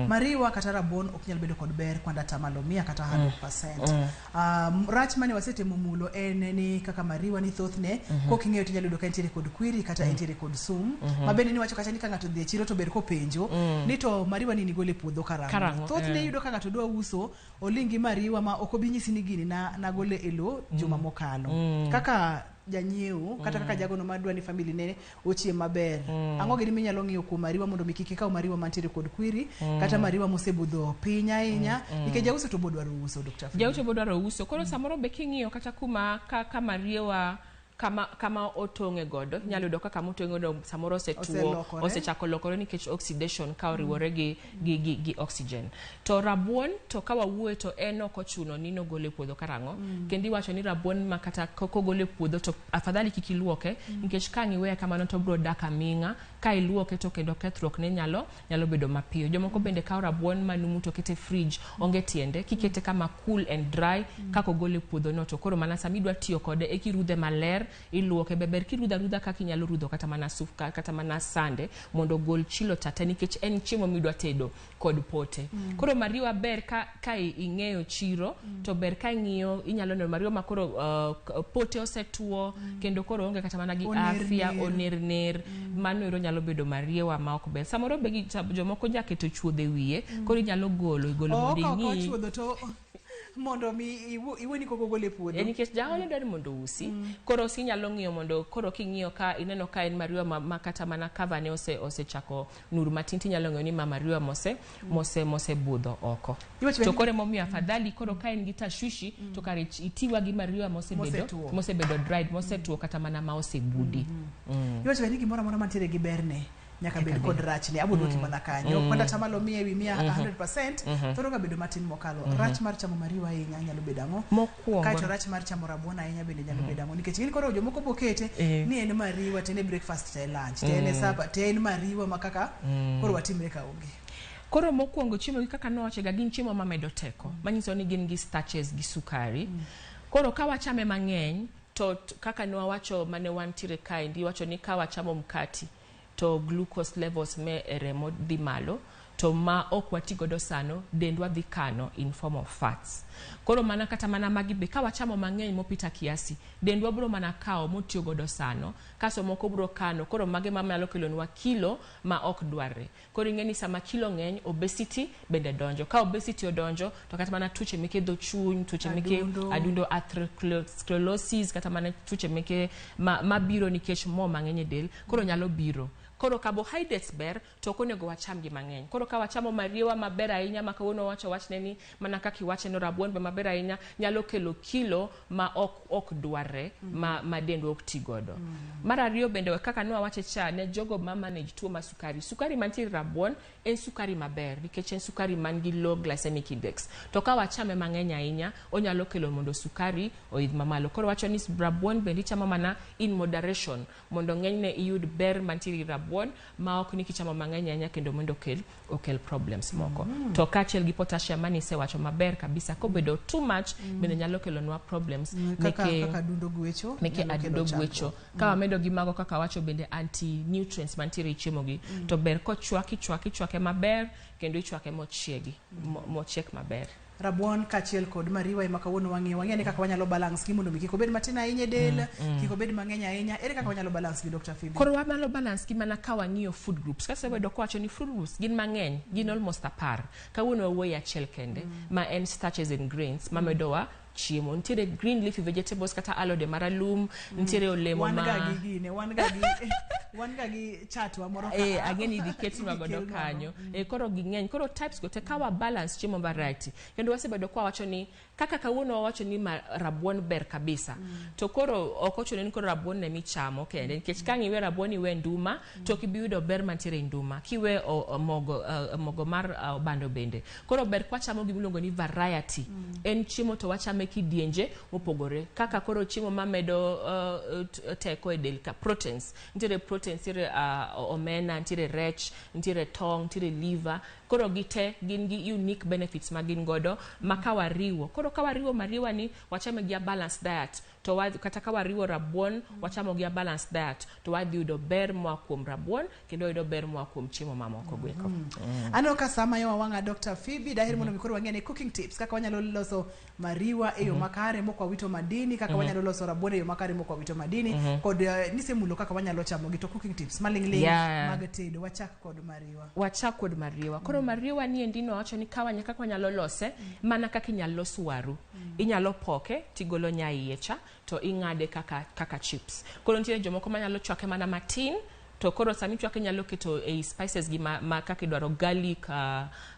Mariwa kata rabuon ok nyal bedo kod ber kwanda atamalo 100 kata 100%. Rach mane wasetemo mulo en ni kaka mariwa ni thothne kok ing'eyo to inyalo yudo ka entiere kod kwiri kata entiere kod sum. Ma bende niwacho kacha ni ka ng'ato odhi e chiro to ber kopenjo ni to mariwa ni nigolo e puodho karang'o. Karang'o, Thothne eh. iyudo ka ng'ato dwa uso oling gi mariwa ma ok obi nyisi ni gini na nagole e lowo juma mokalo. Kaka janyiewo kata kaka jagono madwa ni family ne ochiem maber, ang'o gini minyalo ng'iyo kuom mariwa mondo mi kik ikaw mariwa mantiere kod kwiri kata mariwa mosebudho piny ahinya, nikech jauso to bodwaro uso, Dr. Phoebe. Jauso bodwaro uso. Koro samoro be king'iyo kata kuma ka mariwa kama otong'e godo, inyalo yudo ka kama otong'e godo samoro osetuo, osechako lokore nikech oxidation ka oriwore gi oxygen. To rabuon to ka wawuoye to en ok ochuno ni nogole puodho karang'o. Kendo iwacho ni rabuon ma kata kogole puodho to afadhali kik iluoke, nikech ka ang' iweye kamano to obiro dak aming'a. Ka iluoke to kendo kethruok ne nyalo bedo mapiyo. Jomoko bende kawo rabuon manumu to kete fridge, onge tiende. Kikete kama cool and dry kaka ogole puodho no, to koro mana sama idwa tiyo kode ekirudhe maler, iluoke beber kirudho arudha kaka inyalo rudho kata mana sup kata mana sande mondo ogol chilo tata, nikech en chiemo midwa tedo kod pote. Koro mariwa ber ka ing'eyo chiro, to ber ka ing'iyo inyalo neno mariwa ma koro pote osetuo, kendo koro onge kata mana gi afya, onerner. Mano ero nyalo bedo mariwa ma ok ber. Samoro be jomoko jaketo chuodho e wiye, koro inyalo golo mondo ing'i mondo mi iweni kok ogol e puodho. Nikech jaole dwaro mondo usi. Koro sinyalo ng'iyo mondo koro king'iyo ka ineno ka en mariwa ma kata mana cover ne osechako nur matin, tinyalo ng'iyo ni ma mariwa mose budho oko. To koro emomiyo afadhali koro ka en gi tashwishi to kare itiwa gi mariwa mosebedo dried, mosetuo kata mana ma osebudi. Iwacho ni gimoro amora mantiere gi berne nyaka bed kod rachne. Abo duoki mana kanyo. Kwanda tamalo 100 ewi 100%, thoro ga bedo matin mokalo. Rach mar chamo mariwa ahinya nyalo bedo ang'o? Mokwongo. Kaeto rach mar chamo rabuon ahinya bende nyalo bedo ang'o? Nikech in koro jomoko bokete ni en mariwa to en breakfast to en lunch to en supper to en mariwa ma kaka koro watimre ka onge. Koro mokwongo chiemo gi kaka nowachega gin chiemo mamedo teko, manyiso ni gin gi starches gi sukari. Koro ka wachame mang'eny to kaka nwawacho mane wantiere kaendi, iwacho ni ka wachamo mkati to glucose levels me remo dhi malo, to ma ok wati godo sano dendwa dhi kano in form of fats. Koro mana kata mana magi be ka wachamo mang'eny mopita kiasi, dendwa bro mana kawo motiyo godo sano, kaso moko bro kano. Koro mage ma nyalo kelonwa kilo ma ok dwarre. Koro ing'e ni sama kilo ng'eny, obesity bende donjo. Ka obesity odonjo to kata mana tuoche meke dho chuny, tuoche meke adundo, atherosclerosis, kata mana tuoche meke mabiro nikech mo mang'eny e del, koro nyalo biro. Koro carbohydrates ber to ok onego wacham gi mang'eny. Koro ka wachamo mariwa maber ahinya ma kawuono wacho wachne ni mana kaka iwache no rabuon be maber ahinya nyalo kelo kilo ma ok dwarre ma dendwa ok ti godo. Mar ariyo bende kaka nwawache cha ne jogo ma manage tuo mar sukari. Sukari mantie rabuon en sukari maber nikech en sukari man gi low glycemic index. To ka wachame mang'eny ahinya onyalo kelo mondo sukari oidh mamalo. Koro wacho ni rabuon bende ichamo mana in moderation mondo ng'enyne iyud ber mantiere rabuon ma ok ni kichamo mang'eny ahinya kendo mondo okel problems moko. To kaachiel gi potassium mane isewacho maber kabisa, kobedo too much bende nyalo kelonwa problems meke adundo gwecho, meke adundo gwecho. Ka wamedo gi mago kaka wacho bende anti nutrients mantiere e chiemo gi, to ber kochwaki chwake maber kendo ichwake mochiegi mochiek maber. Rabuon kaachiel kod mariwa ema kawuono wang'iyo ni kaka wanyalo balance gi mondo mi kik obed matin ahinya e del, kik obed mang'eny ahinya. Ere kaka wanyalo balance gi, Dr. Phoebe? Koro wanyalo balance gi mana ka wang'iyo food groups. Kasebedo kowacho ni food groups gin mang'eny, gin almost 10. Kawuono wawuoyo achiel kende ma en starches and grains mamedowa chiemo. Nitiere green leafy vegetables kata alode maralum, nitiere olemo ma wan ga gi chatwa moro ka ang'e ni idhi ketnwa godo kanyo. Koro ging'eny. Koro types go te ka wa balance chiemo variety. Kendo wasebedo kwa wacho ni kaka kawuono wawacho ni rabuon ber kabisa. To koro ok ochuno ni koro rabuon ne michamo kende, nikech ka iwe rabuon iwe nduma to ok ibi yudo ber mantiere e nduma. Kiwe mogo mar bando bende. Koro ber kwachamo gimiluongo ni variety. En chiemo to wachame kidienje mopogore. Kaka koro chiemo mamedo teko e del ka proteins. Nitiere proteins, nitiere omena, nitiere rech, nitiere tong', nitiere liver. Koro gite gin gi unique benefits ma gin godo ma ka wariwo. Koro ka wariwo mariwa ni wachame gi a balanced diet, to kata ka wariwo rabuon wachamo gi a balanced diet, to wadhi yudo ber moa kuom rabuon kendo wayudo ber moa kuom chiemo mamoko goeko. Aneno ka sama yo wang'a Dr. Phoebe, daher mondo mi koro wang'e ne cooking tips kaka wanyalo loso mariwa e yo makare mok wawito madini, kaka wanyalo loso rabuon e yo makare mok wawito madini, kod nisemulo kaka wanyalo chamo gi. To cooking tips maling'ling mag tedo, wachak kod mariwa. Wachak kod mariwa. Koro mariwa ni endi nowacho ni kawa kaka wanyalo lose, mana kaka inyalo los waru. Inyalo poke tigolo nyaiye cha to ing'ade kaka chips. Koro nitiere jomoko manyalo chwake mana matin, to koro sami chwake inyalo keto ei spices gi ma kaka idwaro, garlic,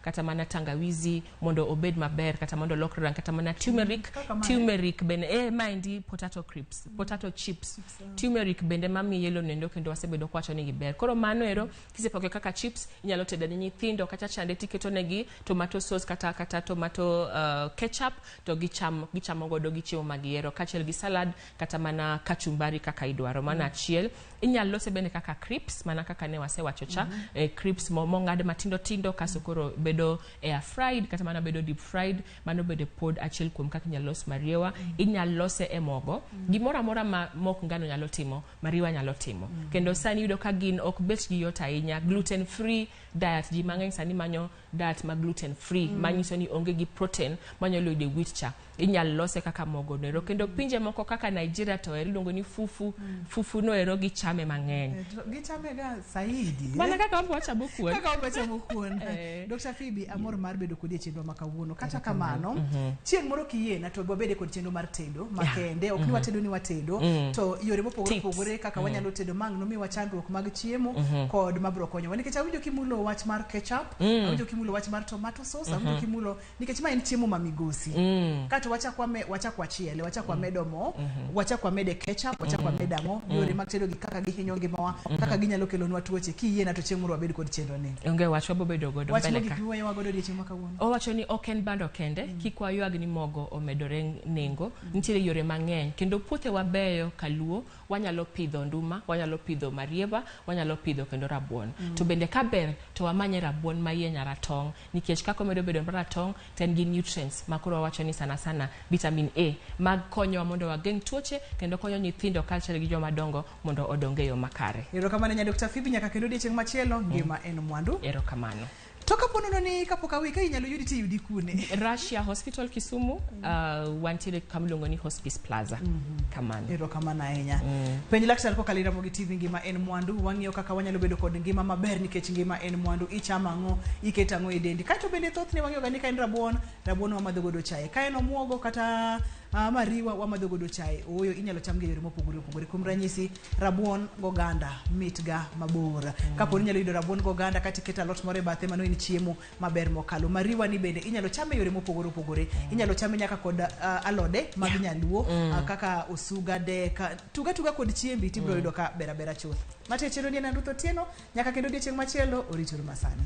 kata mana tangawizi mondo obed maber, kata mondo olokre rangi, kata mana turmeric. Turmeric bende maendi potato crisps, potato chips. Turmeric bende mamiyo yellow nendo, kendo wasebedo kwacho ni giber. Koro mano ero kisepoke kaka chips, inyalo tedo ne nyithindo kata chande tiketo negi tomato sauce kata tomato ketchup, to gichamo godo gi chiemo magihero, kaachiel gi salad kata mana kachumbari kaka idwaro. Mano achiel. Inyalo lose bende kaka crisps, mana kaka ne wasewacho cha, crisps mong'ad matindo tindo, kaso koro bedo air fried kata mana bedo deep fried. Mano bende pod achiel kuom kaka inyalo los mariwa. Inyalo lose e mogo. Gimoro amora ma mok ngano nyalo timo, mariwa nyalo timo. Kendo sani yudo ka gin ok bet gi yot ahinya. Gluten free diet, ji mang'eny sani manyo diet ma gluten free, manyiso ni onge gi protein manyalo yudo e wheat cha. Inyalo lose kaka mogo noero. Kendo pinje moko kaka Nigeria to ero iluongo ni fufu. Fufu no ero gichame mang'eny. Gichame ga saidi. Mana kaka wambo wachamo kuon. Kaka wambo wachamo kuon. Dr. Phoebe, amor mar bedo kodi e chenro ma kawuono. Kata kamano, chieng' moro kiyiena to wabede kod chenro mar tedo makende. Ok ni watedo ni watedo, to yore mopogore opogore kaka wanyalo tedo mang' nomiwa chandruok mag chiemo kod mabro konyowa. Nikech awinjo kimulo wach mar ketchup, awinjo kimulo wach mar tomato sauce, awinjo kimulo, nikech ma en chiemo ma migosi. Kato wachak wachiele, wachak wamedo mo, wachak wamede ketchup, wachak wamede ang'o, yore mag tedo gi kaka gihinyo ngimawa, kaka ginyalo kelonwa tuoche. Kiyiena to chieng' moro wabed kod chenro ni. Onge wach, wabobedo godo mbele ka. Wach mogik miweyowa godo odiechieng' ma kawuono. Owacho ni ok en bando kende, kik waywag ni mogo omedore nengo. Nitiere yore mang'eny kendo puothe wabeyo kaluo, wanyalo pidho nduma, wanyalo pidho marieba, wanyalo pidho kendo rabuon. To bende kaber to wamanye rabuon ma iye nyaratong', nikech kaka omedo bedo maratong' to en gi nutrients ma koro wawacho ni sana sana vitamin A mag konyowa mondo wageng' tuoche kendo konyo nyithindo kaachiel gi joma dongo mondo odong e yo makare. Erokamano nya Dr. Phoebe, nyaka kendo odiechieng' machielo. Ngima en mwandu. Erokamano. To kapo nono ni kapok awi ka inyalo yudi tiyudi kune? Russia Hospital Kisumu, wantiere kama iluongo ni Hospice Plaza. Kamano. Erokamano ahinya. Penj laktar kokalo e Ramogi TV, ngima en mwandu. Wang'iyo kaka wanyalo bedo kod ngima maber nikech ngima en mwandu. Ichamo ang'o, iketo ang'o e dendi. Kato bende thothne wang'iyo ga ni ka en rabuon, rabuon wamadho godo chae. Ka en omuogo kata mariwa wamadho godo chae. Ooyo, inyalo cham gi yore mopogore opogore. Kuom ranyisi, rabuon goganda mit ga mabor. Kapo ni inyalo yudo rabuon goganda kata iketo alot moro e bathe, mano en chiemo maber mokalo. Mariwa ni bende inyalo chame yore mopogore opogore. Inyalo chame nyaka kod alode mag nyaluo, kaka osuga, dek, tuga kod chiembi tibiro yudo ka ber abera chuth. Mate chenro ni en Ruth Otieno, nyaka kendo odiechieng' machielo, orituru masani.